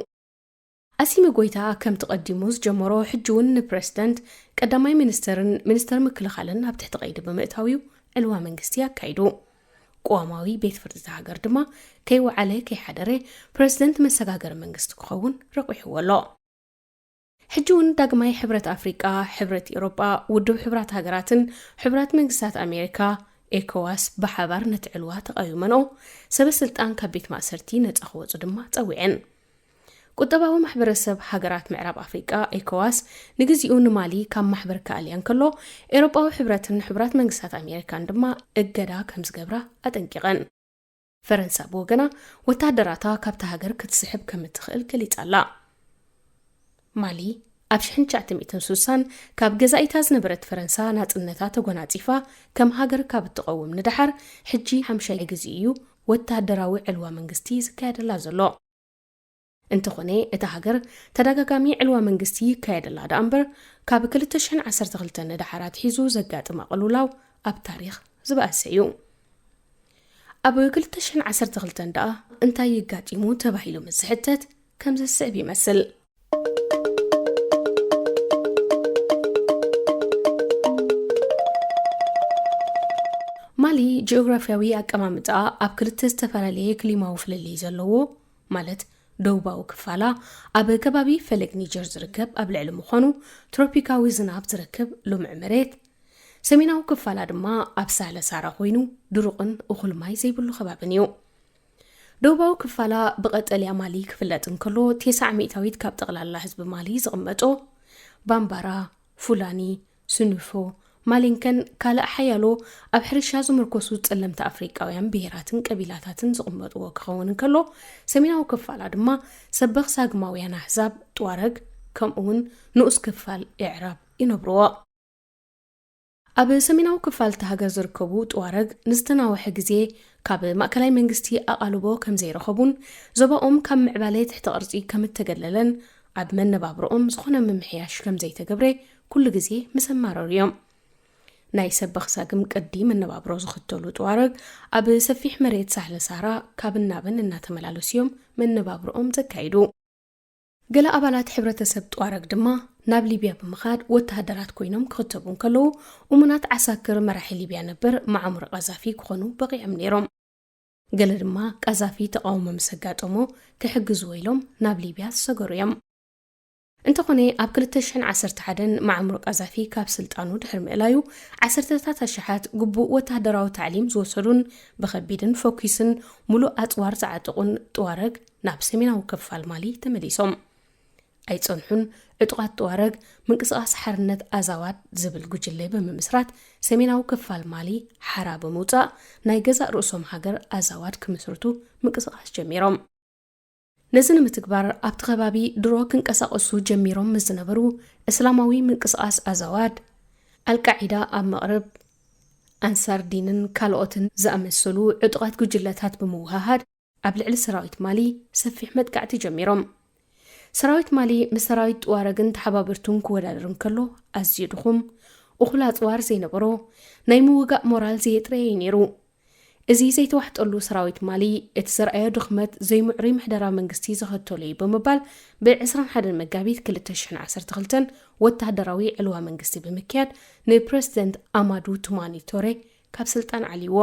ኣሲሚ ጎይታ ከምቲ ቀዲሙ ዝጀመሮ፣ ሕጂ እውን ንፕረዚደንት፣ ቀዳማይ ሚኒስተርን ሚኒስተር ምክልኻልን ኣብ ትሕቲ ቀይዲ ብምእታው እዩ ዕልዋ መንግስቲ ኣካይዱ። ቅዋማዊ ቤት ፍርዲ እታ ሃገር ድማ ከይወዓለ ከይሓደረ ፕረዚደንት መሰጋገሪ መንግስቲ ክኸውን ረቑሕዎ ኣሎ። ሕጂ እውን ዳግማይ ሕብረት ኣፍሪቃ፣ ሕብረት ኤውሮጳ፣ ውድብ ሕቡራት ሃገራትን ሕቡራት መንግስታት ኣሜሪካ፣ ኤኮዋስ፣ ብሓባር ነቲ ዕልዋ ተቓዊመንኦ፣ ሰበ ስልጣን ካብ ቤት ማእሰርቲ ነጻ ክወጹ ድማ ጸዊዐን። ቁጠባዊ ማሕበረሰብ ሃገራት ምዕራብ ኣፍሪቃ፣ ኤኮዋስ፣ ንግዚኡ ንማሊ ካብ ማሕበር ክኣልያ እንከሎ፣ ኤውሮጳዊ ሕብረትን ሕቡራት መንግስታት ኣሜሪካን ድማ እገዳ ከም ዝገብራ ኣጠንቂቐን። ፈረንሳ ብወገና፣ ወተሃደራታ ካብታ ሃገር ክትስሕብ ከም እትኽእል ገሊጻ ኣላ። ማሊ፣ ኣብ ሽሕን ትሽዓተ ሚእትን ስሳን ካብ ገዛኢታ ዝነበረት ፈረንሳ ናጽነታ ተጎናጺፋ ከም ሃገር ካብ እትቐውም ንደሓር፣ ሕጂ ሓምሻይ ግዜ እዩ ወተሃደራዊ ዕልዋ መንግስቲ ዝካየደላ ዘሎ። እንተኾነ፣ እታ ሃገር ተደጋጋሚ ዕልዋ መንግስቲ ይካየደላ ደኣ እምበር፣ ካብ ክልተ ሽሕን ዓሰርተ ክልተን ንደሓር ኣትሒዙ ዘጋጥማ ቅልውላው ኣብ ታሪኽ ዝበኣሰ እዩ። ኣብ ክልተ ሽሕን ዓሰርተ ክልተን ደኣ እንታይ የጋጢሙ ተባሂሉ ምስ ዝሕተት፣ ከም ዝስዕብ ይመስል። ማሊ ጂኦግራፊያዊ ኣቀማምጣኣ ኣብ ክልተ ዝተፈላለየ ክሊማዊ ፍልልይ ዘለዎ፣ ማለት ደቡባዊ ክፋላ ኣብ ከባቢ ፈለግ ኒጀር ዝርከብ ኣብ ልዕሊ ምዃኑ ትሮፒካዊ ዝናብ ዝረክብ ልሙዕ መሬት፣ ሰሜናዊ ክፋላ ድማ ኣብ ሳህለ ሳራ ኮይኑ ድሩቕን እኹል ማይ ዘይብሉ ከባብን እዩ። ደቡባዊ ክፋላ ብቐጠልያ ማሊ ክፍለጥ እንከሎ፣ ተስዓ ሚእታዊት ካብ ጠቕላላ ህዝቢ ማሊ ዝቕመጦ ባምባራ፣ ፉላኒ፣ ስኑፎ፣ ማሊንከን ካልእ ሓያሎ ኣብ ሕርሻ ዝምርኮሱ ጸለምቲ ኣፍሪቃውያን ብሄራትን ቀቢላታትን ዝቕመጥዎ ክኸውን እንከሎ፣ ሰሜናዊ ክፋላ ድማ ሰበኽ ሳግማውያን ኣህዛብ፣ ጥዋረግ፣ ከምኡውን ንኡስ ክፋል ኤዕራብ ይነብርዎ። ኣብ ሰሜናዊ ክፋል እታ ሃገር ዝርከቡ ጥዋረግ ንዝተናውሐ ግዜ ካብ ማእከላይ መንግስቲ ኣቓልቦ ከም ዘይረኸቡን ዞባኦም ካብ ምዕባለ ትሕቲ ቅርጺ ከም እተገለለን ኣብ መነባብሮኦም ዝኾነ ምምሕያሽ ከም ዘይተገብረ ኩሉ ግዜ ምስ ኣማረሩ እዮም። ናይ ሰብ በኽሳግም ቅዲ መነባብሮ ዝኽተሉ ጥዋረግ ኣብ ሰፊሕ መሬት ሳህለ ሳራ ካብን ናብን እናተመላለሱ እዮም መነባብሮኦም ዘካይዱ። ገለ ኣባላት ሕብረተሰብ ጥዋረግ ድማ ናብ ሊብያ ብምኻድ ወተሃደራት ኮይኖም ክኽተቡ እንከለዉ፣ እሙናት ዓሳክር መራሒ ሊብያ ነበር መዓሙር ቃዛፊ ክኾኑ በቒዖም ነይሮም። ገለ ድማ ቃዛፊ ተቓውሞ ምስ ኣጋጠሞ ክሕግዝዎ ኢሎም ናብ ሊብያ ዝሰገሩ እዮም። እንተኾነ፣ ኣብ ክልተ ሽሕን ዓሰርተ ሓደን መዓሙር ቃዛፊ ካብ ስልጣኑ ድሕሪ ምእላዩ፣ ዓሰርተታት ኣሽሓት ግቡእ ወተሃደራዊ ታዕሊም ዝወሰዱን ብኸቢድን ፈኲስን ሙሉእ ኣጽዋር ዝዓጠቑን ጥዋረግ ናብ ሰሜናዊ ክፋል ማሊ ተመሊሶም። ኣይጸንሑን። ዕጡቓት ጥዋረግ ምንቅስቓስ ሓርነት ኣዛዋድ ዝብል ጉጅለ ብምምስራት፣ ሰሜናዊ ክፋል ማሊ ሓራ ብምውጻእ፣ ናይ ገዛእ ርእሶም ሃገር ኣዛዋድ ክምስርቱ ምንቅስቓስ ጀሚሮም። ነዚ ንምትግባር ኣብቲ ከባቢ ድሮ ክንቀሳቐሱ ጀሚሮም ምስ ዝነበሩ እስላማዊ ምንቅስቓስ ኣዛዋድ፣ ኣልቃዒዳ ኣብ መቕርብ፣ ኣንሳር ዲንን ካልኦትን ዝኣመሰሉ ዕጡቓት ጉጅለታት ብምውህሃድ፣ ኣብ ልዕሊ ሰራዊት ማሊ ሰፊሕ መጥቃዕቲ ጀሚሮም። ሰራዊት ማሊ ምስ ሰራዊት ጥዋረግን ተሓባበርቱን ክወዳደር እንከሎ፣ ኣዝዩ ድኹም፣ እኹል ኣጽዋር ዘይነበሮ፣ ናይ ምውጋእ ሞራል ዘየጥረየ እዩ ነይሩ። እዚ ዘይተዋሕጠሉ ሰራዊት ማሊ፣ እቲ ዘርኣዮ ድኽመት ዘይምዕሩይ ምሕደራ መንግስቲ ዘኸተሎ እዩ ብምባል፣ ብ ዕስራን ሓደን መጋቢት ክልተ ሽሕን ዓሰርተ ክልተን ወተሃደራዊ ዕልዋ መንግስቲ ብምክያድ፣ ንፕረዚደንት ኣማዱ ቱማኒ ቶሬ ካብ ስልጣን ዓልይዎ።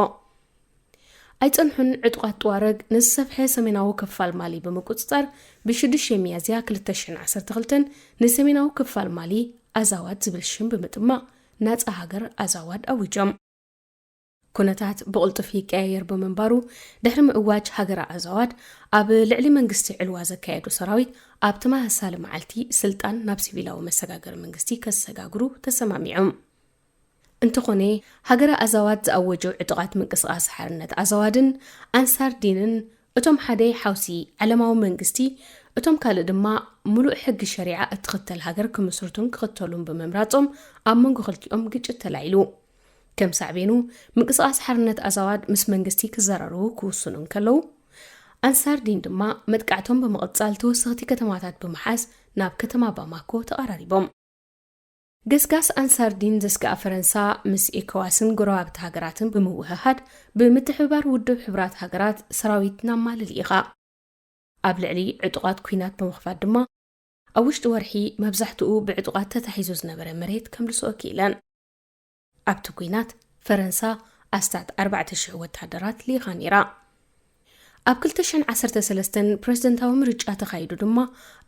ኣይጸንሑን። ዕጡቓት ጥዋረግ ንዝሰፍሐ ሰሜናዊ ክፋል ማሊ ብምቁጽጻር፣ ብሽዱሽተ ሚያዝያ ክልተ ሽሕን ዓሰርተ ክልተን ንሰሜናዊ ክፋል ማሊ ኣዛዋድ ዝብል ሽም ብምጥማቕ ናጻ ሃገር ኣዛዋድ ኣዊጆም። ኩነታት ብቕልጡፍ ይቀያየር ብምንባሩ፣ ድሕሪ ምእዋጅ ሃገረ ኣዛዋድ፣ ኣብ ልዕሊ መንግስቲ ዕልዋ ዘካየዱ ሰራዊት ኣብ ተመሳሳሊ መዓልቲ ስልጣን ናብ ሲቪላዊ መሰጋገሪ መንግስቲ ከሰጋግሩ ተሰማሚዖም። እንተኾነ፣ ሃገረ ኣዛዋድ ዝኣወጀው ዕጡቓት ምንቅስቓስ ሓርነት ኣዛዋድን ኣንሳር ዲንን፣ እቶም ሓደ ሓውሲ ዓለማዊ መንግስቲ፣ እቶም ካልእ ድማ ምሉእ ሕጊ ሸሪዓ እትኽተል ሃገር ክምስርቱን ክኽተሉን ብምምራጾም፣ ኣብ መንጎ ክልቲኦም ግጭት ተላዒሉ። ከም ሳዕቤኑ፣ ምንቅስቓስ ሓርነት ኣዛዋድ ምስ መንግስቲ ክዘራረቡ ክውስኑ እንከለዉ፣ ኣንሳር ዲን ድማ መጥቃዕቶም ብምቕጻል ተወሰኽቲ ከተማታት ብምሓዝ ናብ ከተማ ባማኮ ተቐራሪቦም። ገስጋስ ኣንሳር ዲን ዘስግኣ ፈረንሳ፣ ምስ ኤኮዋስን ጎረባብቲ ሃገራትን ብምውህሃድ፣ ብምትሕብባር ውድብ ሕቡራት ሃገራት ሰራዊት ናብ ማሊ ልኢኻ። ኣብ ልዕሊ ዕጡቓት ኲናት ብምኽፋት ድማ፣ ኣብ ውሽጢ ወርሒ መብዛሕትኡ ብዕጡቓት ተታሒዙ ዝነበረ መሬት ከምልስኦ ክኢለን። ኣብቲ ኲናት፣ ፈረንሳ ኣስታት ኣርባዕተ ሽሕ ወተሃደራት ልኢኻ ነይራ። ኣብ ክልተ ሽሕን ዓሰርተ ሰለስተን ፕረዚደንታዊ ምርጫ ተኻይዱ ድማ፣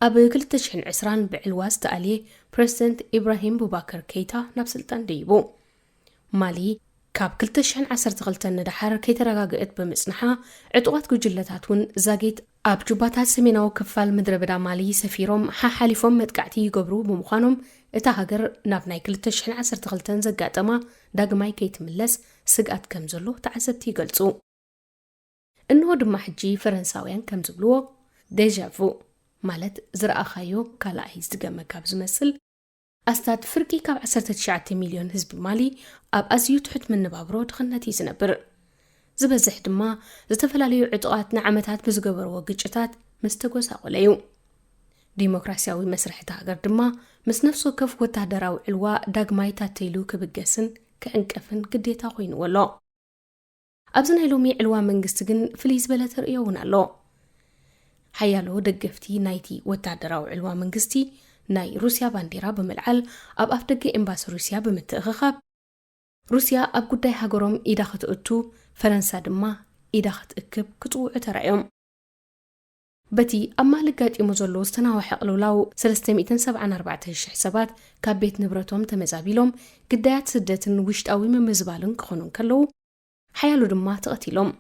ኣብ ክልተ ሽሕን ዕስራን ብዕልዋ ዝተኣልየ ፕረዚደንት ኢብራሂም ቡባከር ኬይታ ናብ ስልጣን ደይቡ። ማሊ፣ ካብ ክልተ ሽሕን ዓሰርተ ክልተን ንደሓር ከይተረጋግእት ብምጽንሓ፣ ዕጡቓት ጉጅለታት እውን ዛጊት ኣብ ጁባታት ሰሜናዊ ክፋል ምድረ በዳ ማሊ ሰፊሮም ሓሓሊፎም መጥቃዕቲ ይገብሩ ብምዃኖም፣ እታ ሃገር ናብ ናይ ክልተ ሽሕን ዓሰርተ ክልተን ዘጋጠማ ዳግማይ ከይትምለስ ስግኣት ከም ዘሎ ተዓዘብቲ ይገልጹ። እንሆ ድማ ሕጂ ፈረንሳውያን ከም ዝብልዎ፣ ዴጃ ቩ፣ ማለት ዝረኣኻዮ ካልኣይ ዝድገመካ ኣብ ዝመስል፣ ኣስታት ፍርቂ ካብ ዓሰርተ ትሽዓተ ሚልዮን ህዝቢ ማሊ ኣብ ኣዝዩ ትሑት መነባብሮ ድኽነት እዩ ዝነብር። ዝበዝሕ ድማ ዝተፈላለዩ ዕጡቓት ንዓመታት ብዝገበርዎ ግጭታት ምስ ተጎሳቖለ እዩ። ዲሞክራሲያዊ መስርሕ እታ ሃገር ድማ ምስ ነፍሲ ወከፍ ወተሃደራዊ ዕልዋ ዳግማይ ታተይሉ ክብገስን ክዕንቀፍን ግዴታ ኮይንዎ ኣሎ። ኣብዚ ናይ ሎሚ ዕልዋ መንግስቲ ግን ፍልይ ዝበለ ተርእዮ እውን ኣሎ። ሓያሎ ደገፍቲ ናይቲ ወተሃደራዊ ዕልዋ መንግስቲ ናይ ሩስያ ባንዲራ ብምልዓል፣ ኣብ ኣፍደገ ኤምባሲ ሩስያ ብምትእኽኻብ፣ ሩስያ ኣብ ጉዳይ ሃገሮም ኢዳ ከተእቱ፣ ፈረንሳ ድማ ኢዳ ክትእክብ ክጽውዑ ተራእዮም። በቲ ኣብ ማሊ ኣጋጢሙ ዘሎ ዝተናውሐ ቅልውላው፣ ሰለስተ ሚእትን ሰብዓን ኣርባዕተን ሽሕ ሰባት ካብ ቤት ንብረቶም ተመዛቢሎም፣ ግዳያት ስደትን ውሽጣዊ ምምዝባልን ክኾኑ እንከለዉ፣ ሓያሎ ድማ ተቐቲሎም።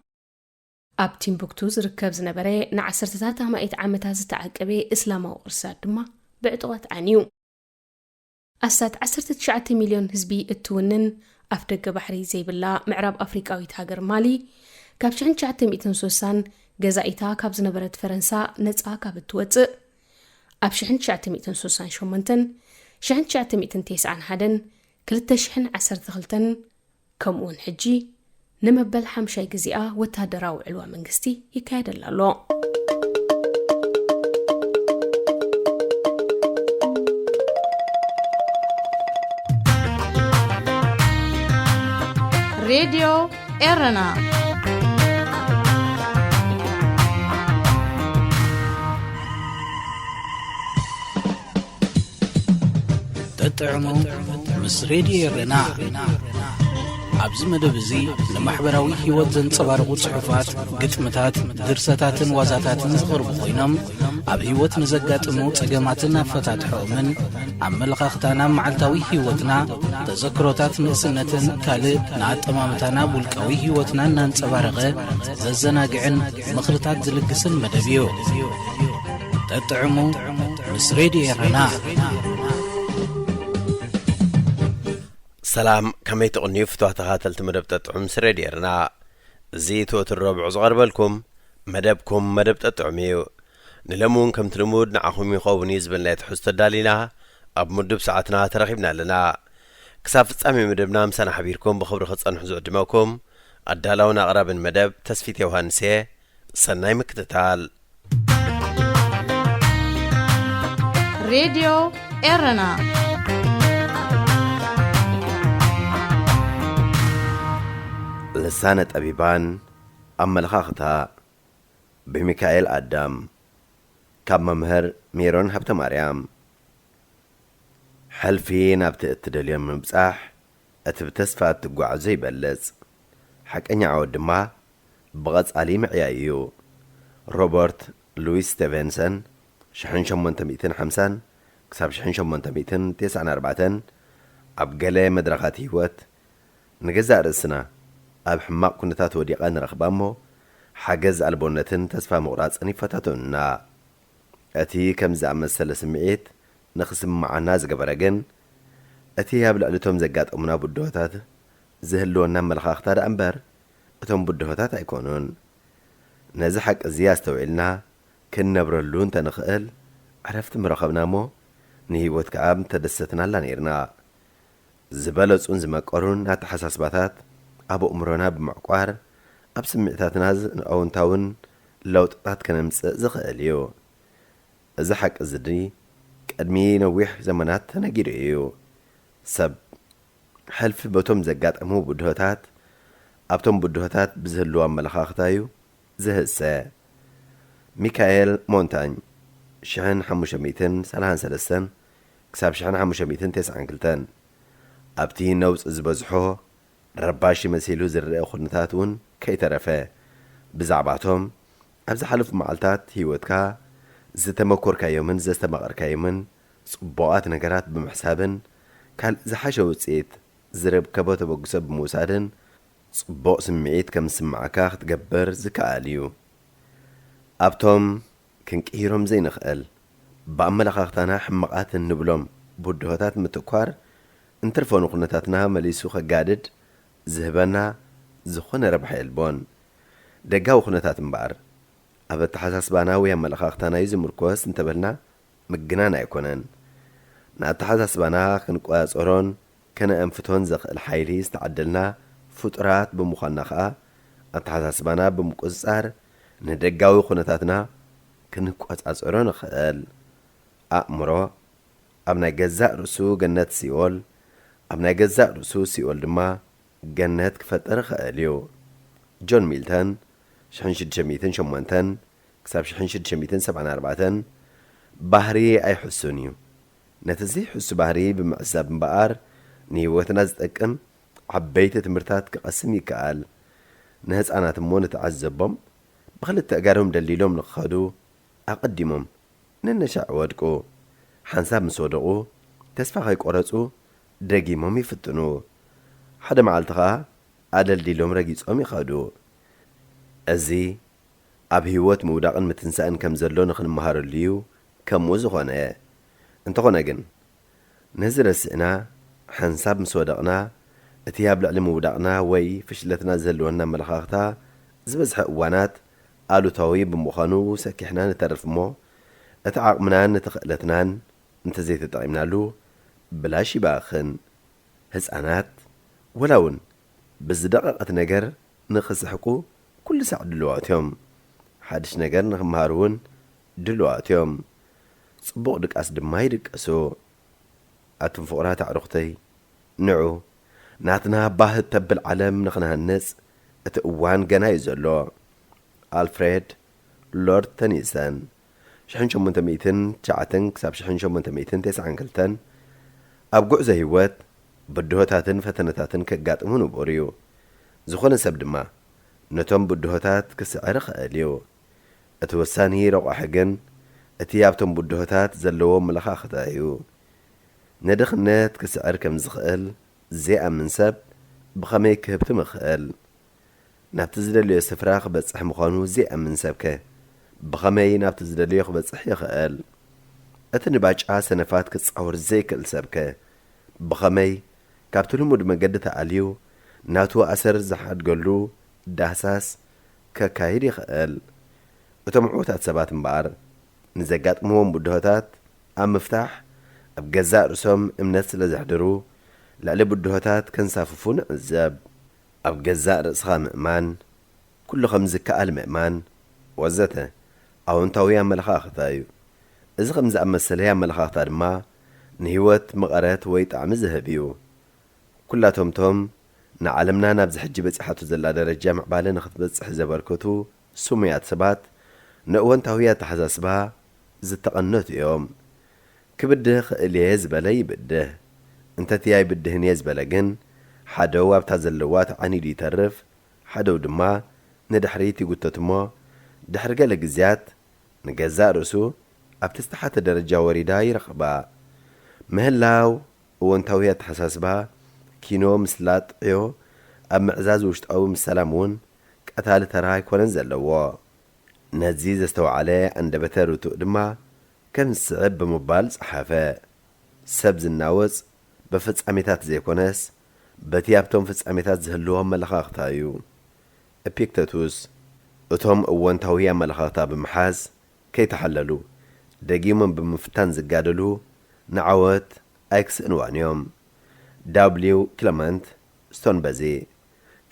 ኣብ ቲምቡክቱ ዝርከብ ዝነበረ ንዓሰርተታት ኣማኢት ዓመታት ዝተዓቀበ እስላማዊ ቅርስታት ድማ ብዕጡቓት ዓንዩ። ኣስታት ዓሰርተ ትሽዓተ ሚልዮን ህዝቢ እትውንን ኣፍደገ ባሕሪ ዘይብላ ምዕራብ ኣፍሪቃዊት ሃገር ማሊ፣ ካብ ሽሕን ትሽዓተ ሚእትን ስሳን ገዛኢታ ካብ ዝነበረት ፈረንሳ ነጻ ካብ እትወጽእ፣ ኣብ ሽሕን ትሽዓተ ሚእትን ስሳን ሸሞንተን፣ ሽሕን ትሽዓተ ሚእትን ተስዓን ሓደን፣ ክልተ ሽሕን ዓሰርተ ክልተን፣ ከምኡውን ሕጂ ንመበል ሓምሻይ ግዜኣ ወተሃደራዊ ዕልዋ መንግስቲ ይካየደላ ኣሎ። ሬድዮ ኤረና። ጠጥዕሙ ምስ ሬድዮ ኤረና። ኣብዚ መደብ እዚ ንማሕበራዊ ህይወት ዘንጸባርቑ ጽሑፋት፣ ግጥምታት፣ ድርሰታትን ዋዛታትን ዝቐርቡ ኮይኖም፣ ኣብ ህይወት ንዘጋጥሙ ጸገማትን ኣፈታትሖኦምን፣ ኣመለኻኽታና፣ መዓልታዊ ህይወትና፣ ተዘክሮታት ንእስነትን ካልእ ንኣጠማምታና ውልቃዊ ህይወትና እናንጸባረቐ ዘዘናግዕን ምኽርታት ዝልግስን መደብ እዩ። ጠጥዕሙ ምስ ሬድዮ ኤረና። ሰላም፣ ከመይ ትቕንዩ ፍትዋ ተኸታተልቲ መደብ ጠጥዑም ምስ ሬድዮ ኤረና? እዚ እቲ ወትሩ ረቡዕ ዝቐርበልኩም መደብኩም መደብ ጠጥዑም እዩ። ንሎሚ እውን ከምቲ ልሙድ ንዓኹም ይኸውን እዩ ዝበልናዮ ትሕዝቶ ኣዳሊና ኣብ ምዱብ ሰዓትና ተረኺብና ኣለና። ክሳብ ፍጻሜ መደብና ምሳና ሓቢርኩም ብኽብሪ ክትጸንሑ ዝዕድመኩም ኣዳላውን ኣቕራብን መደብ ተስፊት ዮሃንስ እየ። ሰናይ ምክትታል። ሬድዮ ኤረና። ልሳነ ጠቢባን ኣመለኻኽታ ብሚካኤል ኣዳም ካብ መምህር ሜሮን ሃብተማርያም። ሕልፊ ናብቲ እትደልዮ ንምብጻሕ እቲ ብተስፋ እትጓዓዞ ይበልጽ። ሓቀኛ ዓወት ድማ ብቐጻሊ ምዕያይ እዩ። ሮበርት ሉዊስ ስቴቨንሰን፣ ሽሕን ሸሞንተ ሚእትን ሓምሳን ክሳብ ሽሕን ሸሞንተ ሚእትን ተስዓን ኣርባዕተን፣ ኣብ ገለ መድረኻት ህይወት ንገዛእ ርእስና ኣብ ሕማቕ ኩነታት ወዲቓ ንረኽባ እሞ፣ ሓገዝ ኣልቦነትን ተስፋ ምቑራጽን ይፈታተኑና። እቲ ከምዚ ዝኣመሰለ ስምዒት ንኽስምዓና ዝገበረ ግን፣ እቲ ኣብ ልዕሊ እቶም ዘጋጠሙና ብድሆታት ዝህልወና ኣመለኻኽታ ደኣ እምበር፣ እቶም ብድሆታት ኣይኮኑን። ነዚ ሓቂ እዚ ኣስተውዒልና ክንነብረሉ እንተ ንኽእል፣ ዕረፍቲ ምረኸብና እሞ፣ ንህይወት ከኣ ምተደሰትናላ ነይርና። ዝበለጹን ዝመቀሩን ኣተሓሳስባታት ኣብ ኣእምሮና ብምዕቋር፣ ኣብ ስምዒታትና ዝ-፣ ኣወንታውን ለውጥታት ከነምጽእ ዝኽእል እዩ። እዚ ሓቂ እዚ ድኒ ቅድሚ ነዊሕ ዘመናት ተነጊሩ እዩ። ሰብ ሕልፊ በቶም ዘጋጠሙ ብድሆታት፣ ኣብቶም ብድሆታት ብዝህልዎ ኣመለኻኽታ እዩ ዝህሰ። ሚካኤል ሞንታኝ፣ ሽሕን ሓሙሽተ ሚእትን ሰላሳን ሰለስተን ክሳብ ሽሕን ሓሙሽተ ሚእትን ተስዓን ክልተን፣ ኣብቲ ነውጺ ዝበዝሖ ረባሺ መሲሉ ዝረአ ኩነታት እውን ከይተረፈ፣ ብዛዕባቶም ኣብ ዝሓለፉ መዓልታት ህይወትካ ዝተመኮርካዮምን ዘስተማቐርካዮምን ጽቡቓት ነገራት ብምሕሳብን ካልእ ዝሓሸ ውጽኢት ዝረከቦ ተበግሶ ብምውሳድን ጽቡቕ ስምዒት ከም ዝስምዓካ ክትገብር ዝከኣል እዩ። ኣብቶም ክንቅይሮም ዘይንኽእል፣ ብኣመለኻኽታና ሕማቓት እንብሎም ብድሆታት ምትኳር፣ እንትርፎ ንኹነታትና መሊሱ ከጋድድ ዝህበና ዝኾነ ረብሓ የልቦን። ደጋዊ ኩነታት እምበኣር፣ ኣብ ኣተሓሳስባና ወይ ኣመለኻኽታና እዩ ዝምርኮስ እንተበልና ምግናን ኣይኮነን። ንኣተሓሳስባና ክንቆጻጸሮን ከነኣንፍቶን ዘኽእል ሓይሊ ዝተዓደልና ፍጡራት ብምዃንና ኸኣ፣ ኣተሓሳስባና ብምቁጽጻር ንደጋዊ ኩነታትና ክንቆጻጸሮ ንኽእል። ኣእምሮ ኣብ ናይ ገዛእ ርእሱ ገነት ሲኦል፣ ኣብ ናይ ገዛእ ርእሱ ሲኦል ድማ ገነት ክፈጥር ይኽእል እዩ። ጆን ሚልተን፣ ሽሕን ሽዱሽተ ሚእትን ሸሞንተን ክሳብ ሽሕን ሽዱሽተ ሚእትን ሰብዓን ኣርባዕተን፣ ባህሪ ኣይሕሱን እዩ። ነቲ ዘይሕሱ ባህሪ ብምዕዛብ እምበኣር፣ ንህይወትና ዝጠቅም ዓበይቲ ትምህርታት ክቐስም ይከኣል። ንህፃናት እሞ ንተዓዘቦም፣ ብኽልተ ኣእጋሮም ደልዲሎም ንኽኸዱ ኣቐዲሞም ነነሻዕ ወድቁ። ሓንሳብ ምስ ወደቑ፣ ተስፋ ከይቆረጹ ደጊሞም ይፍትኑ። ሓደ መዓልቲ ኸኣ ኣደልዲሎም ረጊጾም ይኸዱ። እዚ ኣብ ህይወት ምውዳቕን ምትንሳእን ከም ዘሎ ንኽንመሃረሉ እዩ ከምኡ ዝኾነ። እንተኾነ ግን፣ ነዚ ረሲዕና ሓንሳብ ምስ ወደቕና፣ እቲ ኣብ ልዕሊ ምውዳቕና ወይ ፍሽለትና ዝህልወና ኣመለኻኽታ ዝበዝሐ እዋናት ኣሉታዊ ብምዃኑ ሰኪሕና ንተርፍ እሞ፣ እቲ ዓቕምናን እቲ ክእለትናን እንተዘይተጠቒምናሉ ብላሽ ይባኽን። ህጻናት ወላ እውን ብዝደቐቐት ነገር ንኽስሕቁ ኩሉ ሳዕ ድሉዋት እዮም። ሓድሽ ነገር ንኽመሃሩ እውን ድሉዋት እዮም። ጽቡቕ ድቃስ ድማ ይድቀሱ። ኣቱም ፍቑራት ኣዕሩኽተይ፣ ንዑ ናትና ባህ እተብል ዓለም ንኽንሃንጽ እቲ እዋን ገና እዩ ዘሎ። ኣልፍሬድ ሎርድ ተኒሰን፣ ሽሕን ሸሞንተ ሚእትን ትሽዓተን ክሳብ ሽሕን ሸሞንተ ሚእትን ተስዓን ክልተን፣ ኣብ ጉዕዞ ህይወት ብድሆታትን ፈተነታትን ከጋጥሙ ንቡር እዩ። ዝኾነ ሰብ ድማ ነቶም ብድሆታት ክስዕር ይኽእል እዩ። እቲ ወሳኒ ረቋሒ ግን እቲ ኣብቶም ብድሆታት ዘለዎ ኣመለኻኽታ እዩ። ንድኽነት ክስዕር ከም ዝኽእል ዘይኣምን ሰብ ብኸመይ ክህብትም ይኽእል? ናብቲ ዝደለዮ ስፍራ ክበጽሕ ምዃኑ ዘይኣምን ሰብከ ብኸመይ ናብቲ ዝደለዮ ክበጽሕ ይኽእል? እቲ ንባጫ ሰነፋት ክጻወር ዘይክእል ሰብከ ብኸመይ ካብቲ ልሙድ መገዲ ተኣልዩ ናቱ ኣሰር ዝሓድገሉ ዳህሳስ ከካይድ ይኽእል? እቶም ዕዉታት ሰባት እምበኣር ንዘጋጥምዎም ብድሆታት ኣብ ምፍታሕ ኣብ ገዛእ ርእሶም እምነት ስለ ዘሕድሩ፣ ልዕሊ ብድሆታት ከንሳፍፉ ንዕዘብ። ኣብ ገዛእ ርእስኻ ምእማን፣ ኩሉ ከም ዝከኣል ምእማን፣ ወዘተ ኣወንታዊ ኣመለኻኽታ እዩ። እዚ ከም ዝኣመሰለ ኣመለኻኽታ ድማ ንህይወት መቐረት ወይ ጣዕሚ ዝህብ እዩ። ኩላቶም ቶም ንዓለምና ናብዚ ሕጂ በጺሓቶ ዘላ ደረጃ ምዕባለ ንኽትበጽሕ ዘበርከቱ ስሙያት ሰባት ንእወንታዊ ኣተሓሳስባ ዝተቐነቱ እዮም። ክብድህ ክእል እየ ዝበለ ይብድህ። እንተቲ ኣይብድህን እየ ዝበለ ግን ሓደው ኣብታ ዘለዋ ተዓኒዱ ይተርፍ፣ ሓደው ድማ ንድሕሪት ይጉተት እሞ ድሕሪ ገለ ግዜያት ንገዛእ ርእሱ ኣብቲ ዝተሓተ ደረጃ ወሪዳ ይረኽባ። ምህላው እወንታዊ ኣተሓሳስባ ኪኖ ምስላጥ ዕዮ ኣብ ምዕዛዝ ውሽጣዊ ምሰላም እውን ቀታሊ ተራ ኣይኮነን ዘለዎ። ነዚ ዘስተውዓለ ኣንደበተ ርቱእ ድማ ከም ዝስዕብ ብምባል ጸሓፈ። ሰብ ዝናወጽ ብፍጻሜታት ዘይኮነስ በቲ ኣብቶም ፍጻሜታት ዝህልዎ ኣመለኻኽታ እዩ። ኤፒክተቱስ፣ እቶም እወንታዊ ኣመለኻኽታ ብምሓዝ ከይተሓለሉ ደጊሞም ብምፍታን ዝጋደሉ ንዓወት ኣይክስእንዋን እዮም። ዳብሊው ክለመንት ስቶን በዚ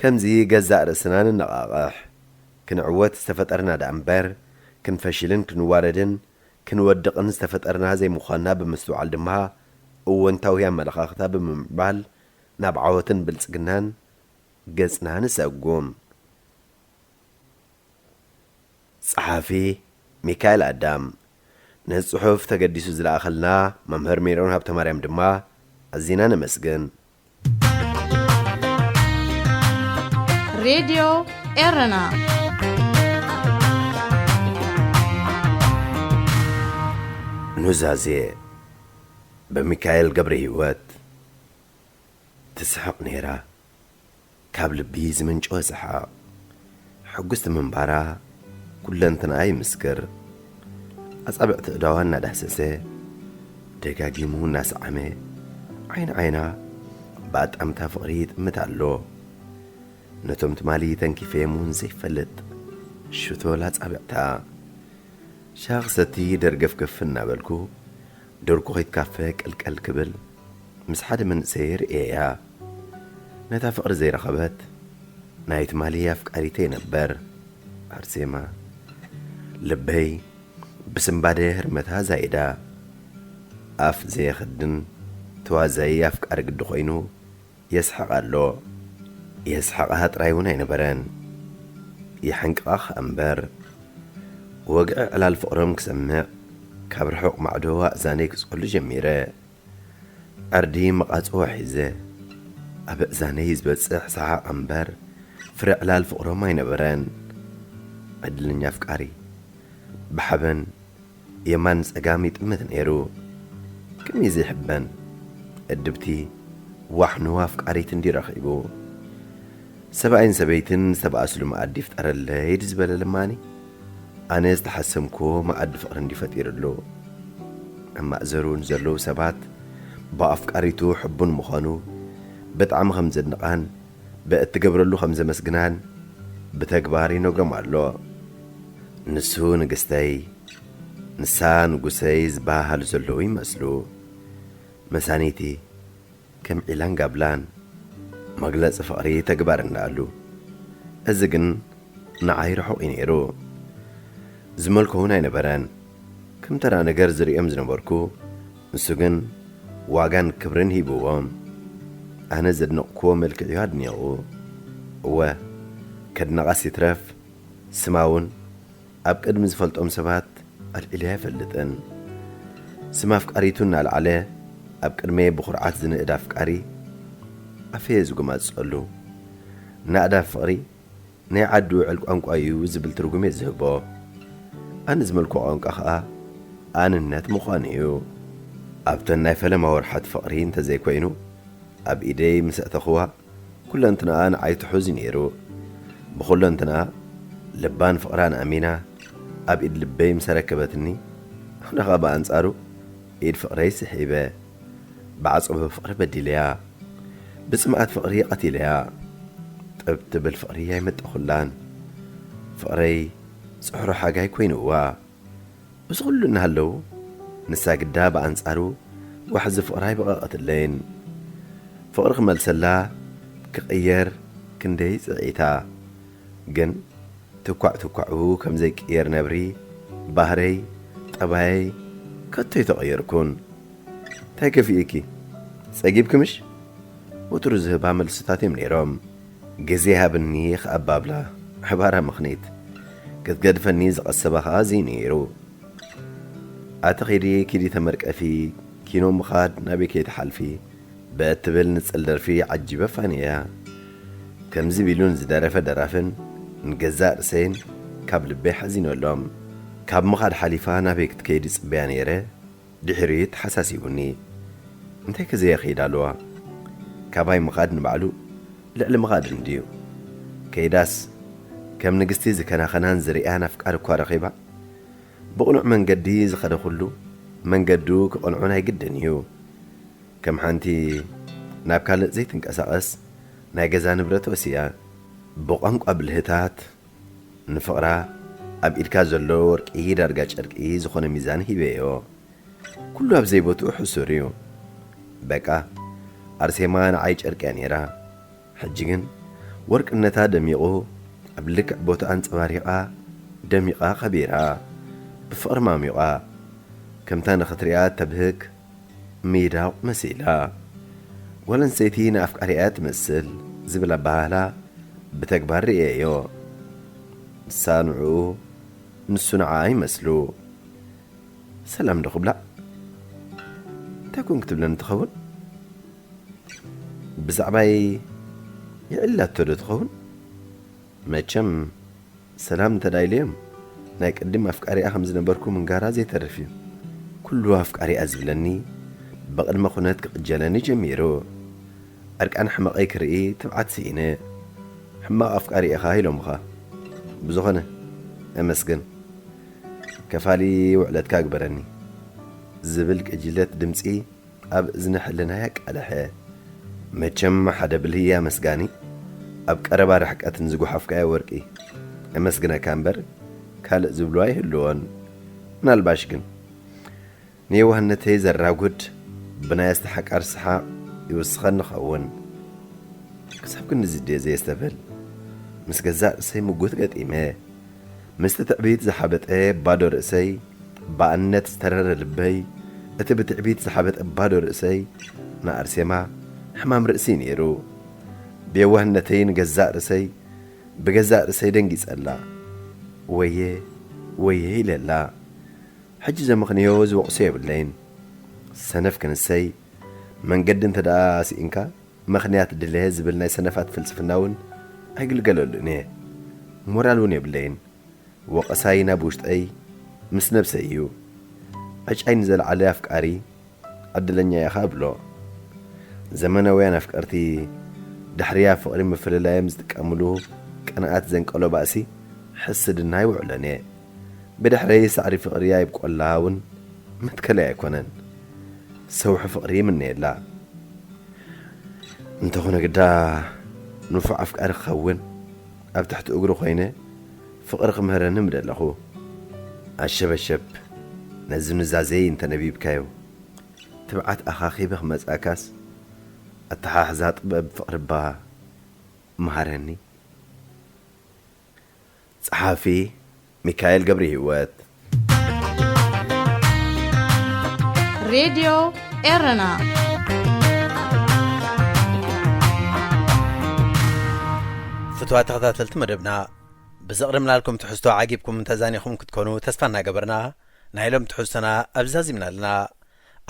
ከምዚ ገዛእ ርእስና ንነቓቕሕ። ክንዕወት ዝተፈጠርና ደኣ እምበር ክንፈሽልን ክንዋረድን ክንወድቕን ዝተፈጠርና ዘይምዃንና ብምስትውዓል ድማ እወንታዊ ኣመለኻኽታ ብምምዕባል ናብ ዓወትን ብልጽግናን ገጽና ንሰጉም። ጸሓፊ ሚካኤል ኣዳም። ነዚ ጽሑፍ ተገዲሱ ዝለኣኸልና መምህር ሜሮን ሃብተማርያም ድማ ኣዚና ነመስግን። ሬድዮ ኤረና። ኑዛዜ ብሚካኤል ገብረ ህይወት። ትስሕቕ ነይራ። ካብ ልቢ ዝምንጨወ ሰሓቕ ሕጉስቲ ምንባራ ኩለንትንኣ ይምስክር። ኣጻብዕቲ ኣእዳዋ እናዳህሰሰ ደጋጊሙ እናሰዓመ ዓይኒ ዓይና ብኣጣምታ ፍቕሪ ይጥምት ኣሎ። ነቶም ትማሊ ተንኪፈዮም እውን ዘይፈልጥ ሽቶል ኣጻብዕታ ሻሂ ክሰቲ ደርገፍገፍ እናበልኩ ዶርኩኺት ካፈ ቀልቀል ክብል ምስ ሓደ መንእሰይ ርእየያ። ነታ ፍቕሪ ዘይረኸበት ናይ ትማሊ ኣፍቃሪተይ ነበር ኣርሴማ። ልበይ ብስንባደ ህርመታ ዛይዳ። ኣፍ ዘየኽድን ተዋዛዪ ኣፍቃሪ ግዲ ኮይኑ የስሕቕ ኣሎ። የስሕቓ ጥራይ እውን ኣይነበረን፣ የሕንቅቓ ኸኣ እምበር። ወግዒ ዕላል ፍቕሮም ክሰምዕ ካብ ርሑቕ ማዕዶ ኣእዛነይ ክጽሉ ጀሚረ። ዕርዲ መቓጽዎ ሒዘ ኣብ ኣእዛነይ ዝበጽሕ ሰሓቕ እምበር ፍረ ዕላል ፍቕሮም ኣይነበረን። ዕድለኛ ኣፍቃሪ ብሓበን የማን ጸጋም ይጥምት ነይሩ። ከመይ ዘይሕበን? እድብቲ ዋሕኑ ኣፍቃሪት እንዲ ረኺቡ። ሰብኣይን ሰበይትን ዝተባእስሉ መኣዲ ይፍጠረለይ ዝበለ ለማኒ፣ ኣነ ዝተሓሰምኩዎ መኣዲ ፍቕሪ እንዲ ፈጢርሉ። ኣብ ማእዘሩ ንዘለዉ ሰባት ብኣፍቃሪቱ ሕቡን ምዃኑ ብጣዕሚ ከም ዘድንቓን ብእትገብረሉ ከም ዘመስግናን ብተግባር ይነግሮም ኣሎ። ንሱ ንግስተይ ንሳ ንጉሰይ ዝበሃሃሉ ዘለዉ ይመስሉ። መሳኒቲ ከም ዒላን ጋብላን መግለጺ ፍቕሪ ተግባር እንዳኣሉ፣ እዚ ግን ንዓይ ርሑቕ እዩ ነይሩ። ዝመልኮ እውን ኣይነበረን። ከም ተራ ነገር ዝርእዮም ዝነበርኩ፣ ንሱ ግን ዋጋን ክብርን ሂብዎም። ኣነ ዘድነቕክዎ መልክዕ እዩ ኣድኒቑ። እወ፣ ከድነቓስ ይትረፍ፣ ስማ እውን ኣብ ቅድሚ ዝፈልጦም ሰባት ኣልዒለ ኣይፈልጥን። ስም ኣፍቃሪቱ እናልዓለ ኣብ ቅድመየ ብኹርዓት ዝንእድ ኣፍቃሪ ኣፈየ ዝጉማጸሉ። ናእዳ ፍቕሪ ናይ ዓዲ ውዕል ቋንቋ እዩ ዝብል ትርጉም እየ ዝህቦ። ኣነ ዝመልኮ ቋንቋ ኸኣ ኣንነት ምዃኑ እዩ። ኣብተን ናይ ፈለማ ወርሓት ፍቕሪ እንተዘይኮይኑ፣ ኣብ ኢደይ ምስ ኣእተኽዋ፣ ኩለንትናኣ ንዓይ ትሑዝ እዩ ነይሩ። ብኹለንትናኣ ልባን ፍቕራን ኣሚና ኣብ ኢድ ልበይ ምስ ኣረከበትኒ፣ ኣነ ኸኣ ብኣንጻሩ ኢድ ፍቕረይ ስሒበ። ብዓጸቦ ፍቕሪ በዲለያ፣ ብጽምኣት ፍቕሪ ቀቲለያ። ጥብ ትብል ፍቕሪ ኣይመጠኹላን። ፍቕረይ ጽሕሮ ሓጋይ ኮይንዋ። እዚ ኩሉ እናሃለዉ፣ ንሳ ግዳ ብኣንጻሩ ዋሕዚ ፍቕራ ኣይበቐቐትለይን። ፍቕሪ ክመልሰላ ክቕየር ክንደይ ጽዒታ። ግን ትኳዕ ትኳዑ ከም ዘይቅየር ነብሪ፣ ባህረይ፣ ጠባየይ ከቶ ኣይተቐየርኩን። እንታይ ከፊእኪ? ጸጊብኪ ምሽ? ወትሩ ዝህባ መልስታት እዮም ነይሮም። ግዜ ሃብኒ ከኣባብላ ሕባራ ምኽኒት። ክትገድፈኒ ዝቐሰባ ኸኣ እዚ ነይሩ። ኣቲ ኺዲ ኪዲ ተመርቀፊ፣ ኪኖ ምኻድ ናበይ ከይትሓልፊ፣ ብእትብል ንጽል ደርፊ ዓጂበ ፋንየያ። ከምዚ ቢሉን ዝደረፈ ደራፍን ንገዛእ ርእሰይን ካብ ልበይ ሓዚነሎም። ካብ ምኻድ ሓሊፋ ናበይ ክትከይድ ይጽበያ ነይረ። ድሕሪኡ ተሓሳሲቡኒ። እንታይከ ዘየኸይዳ ኣለዋ? ካባይ ምኻድ ንባዕሉ ልዕሊ ምኻድ እንድዩ። ከይዳስ ከም ንግስቲ ዝከናኸናን ዝርእያን ኣፍቃሪ እኳ ረኺባ፣ ብቕኑዕ መንገዲ ዝኸደ ኩሉ መንገዱ ክቐንዖ ናይ ግድን እዩ። ከም ሓንቲ ናብ ካልእ ዘይትንቀሳቐስ ናይ ገዛ ንብረት ወሲያ። ብቋንቋ ብልህታት ንፍቕራ ኣብ ኢድካ ዘሎ ወርቂ ዳርጋ ጨርቂ ዝኾነ ሚዛን ሂበዮ። ኩሉ ኣብ ዘይቦትኡ ሕሱር እዩ። በቃ ኣርሴማ ንዓይ ጨርቂ እያ ነይራ። ሕጂ ግን ወርቅነታ ደሚቑ ኣብ ልክዕ ቦታ ኣንጸባሪቓ ደሚቓ ከቢራ ብፍቕሪ ማሚቓ ከምታ ንኽትሪኣ ተብህግ ሚዳቕ መሲላ። ጓል ኣንስተይቲ ንኣፍቃሪኣ ትመስል ዝብል ኣበሃህላ ብተግባር ርእየዮ። ንሳ ንዕኡ፣ ንሱ ንዓኣ ይመስሉ። ሰላም ዶ ክብላ? እንታይ ኮን ክትብለኒ ትኸውን? ብዛዕባይ ይዕላቶ ዶ ትኸውን? መቸም ሰላም እንተ ደኣ ኢለዮም፣ ናይ ቅድም ኣፍቃሪኣ ከም ዝነበርኩ ምንጋራ ዘይተርፍ እዩ። ኩሉ ኣፍቃሪኣ ዝብለኒ ብቕድመ ኩነት ክቕጀለኒ ጀሚሩ። ዕርቃን ሕመቐይ ክርኢ ትብዓት ስኢነ። ሕማቕ ኣፍቃሪ ኢኻ ኢሎምኻ። ብዝኾነ፣ ኣመስግን። ከፋሊ ውዕለትካ ግበረኒ ዝብል ቅጅለት ድምጺ ኣብ እዝኒ ሕልናይ ኣቃልሐ። መቸም ሓደ ብልሂ ኣመስጋኒ ኣብ ቀረባ ርሕቀት ንዝጓሓፍካዮ ወርቂ ኣመስግነካ እምበር ካልእ ዝብሎ ኣይህልዎን። ምናልባሽ ግን ንየዋህነተይ ዘራጉድ ብናይ ኣስተሓቃር ሰሓቕ ይውስኸኒ ኸውን። ክሳብ ክንድዚ ድየ ዘየስተብህል ምስ ገዛእ ርእሰይ ምጉት ገጢመ። ምስቲ ትዕቢት ዝሓበጠ ባዶ ርእሰይ፣ ብኣንነት ዝተረረ ልበይ፣ እቲ ብትዕቢት ዝሓበጠ ባዶ ርእሰይ ንኣርሴማ ሕማም ርእሲ ነይሩ። ብየዋህነተይ ንገዛእ ርእሰይ፣ ብገዛእ ርእሰይ ደንጊጸላ። ወየ፣ ወየ ኢለላ። ሕጂ ዘምኽንዮ ዝወቕሶ የብለይን። ሰነፍ ክንሰይ፣ መንገዲ እንተ ደኣ ስኢንካ፣ ምኽንያት ድለ ዝብል ናይ ሰነፋት ፍልስፍና እውን ኣይግልገለሉን እየ። ሞራል እውን የብለይን። ወቐሳይ ናብ ውሽጠይ ምስ ነብሰይ እዩ። ዕጫይ ንዘለዓለ ኣፍቃሪ ዕድለኛ ኢኻ እብሎ። ዘመናውያን ኣፍቀርቲ ድሕሪ ኣብ ፍቕሪ ምፍልላዮም ዝጥቀምሉ ቅንኣት ዘንቀሎ ባእሲ ሕስድና ይውዕሎን እየ። ብድሕረይ ሳዕሪ ፍቕሪ ኣይብቆላ እውን መትከለይ ኣይኮነን። ሰውሒ ፍቕሪ ይምነየላ። እንተኾነ ግዳ ንፉዕ ኣፍቃሪ ክኸውን ኣብ ትሕቲ እግሩ ኮይነ ፍቕሪ ክምህረኒ ምደለኹ። ኣሸበሸብ ነዚ ኑዛዜይ እንተነቢብካዮ ትብዓት ኣኻኺበ ክመጽኣካስ ኣተሓሕዛ ጥበብ ፍቕሪ እባ መሃረኒ። ጸሓፊ ሚካኤል ገብረ ህይወት። ሬድዮ ኤረና። እትዋ ተኸታተልቲ መደብና፣ ብዘቕደምናልኩም ትሕዝቶ ዓጊብኩም ተዛኒኹም ክትኮኑ ተስፋ እናገበርና፣ ናይ ሎም ትሕዝቶና ኣብዚ ዛዚምና ኣለና።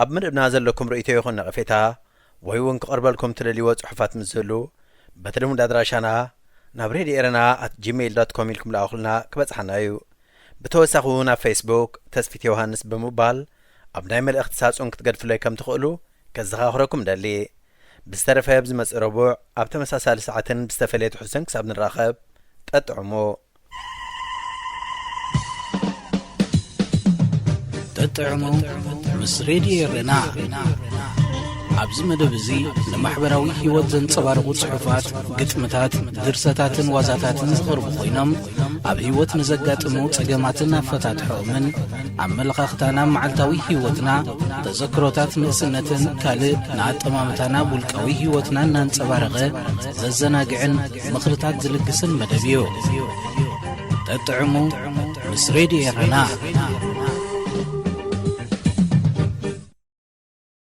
ኣብ መደብና ዘለኩም ርእይቶ ይኹን ነቐፌታ፣ ወይ እውን ክቐርበልኩም ትደልይዎ ጽሑፋት ምስ ዝህሉ፣ በቲ ልሙድ ኣድራሻና ናብ ሬድዮ ኤረና ኣት ጂሜይል ዶት ኮም ኢልኩም ልኣኹልና ክበጽሓና እዩ። ብተወሳኺ እውን ኣብ ፌስቡክ ተስፊት ዮሃንስ ብምባል ኣብ ናይ መልእኽቲ ሳጹን ክትገድፍለይ ከም ትኽእሉ ከዘኻኽረኩም ደሊ። ብዝተረፈ ኣብዚ መጽእ ረቡዕ ኣብ ተመሳሳሊ ሰዓትን ብዝተፈለየ ትሕዝቶን ክሳብ ንራኸብ፣ ጠጥዕሙ። ጠጥዕሙ ምስ ሬድዮ ኤረና። ኣብዚ መደብ እዚ ንማሕበራዊ ህይወት ዘንጸባርቑ ጽሑፋት፣ ግጥምታት፣ ድርሰታትን ዋዛታትን ዝቐርቡ ኮይኖም፣ ኣብ ህይወት ንዘጋጥሙ ጸገማትን ኣፈታትሖኦምን፣ ኣመለኻኽታና መዓልታዊ ህይወትና፣ ተዘክሮታት ንእስነትን ካልእ ንኣጠማምታና ውልቃዊ ህይወትና እናንጸባረቐ ዘዘናግዕን ምኽርታት ዝልግስን መደብ እዩ። ጠጥዕሙ ምስ ሬድዮ ኤረና።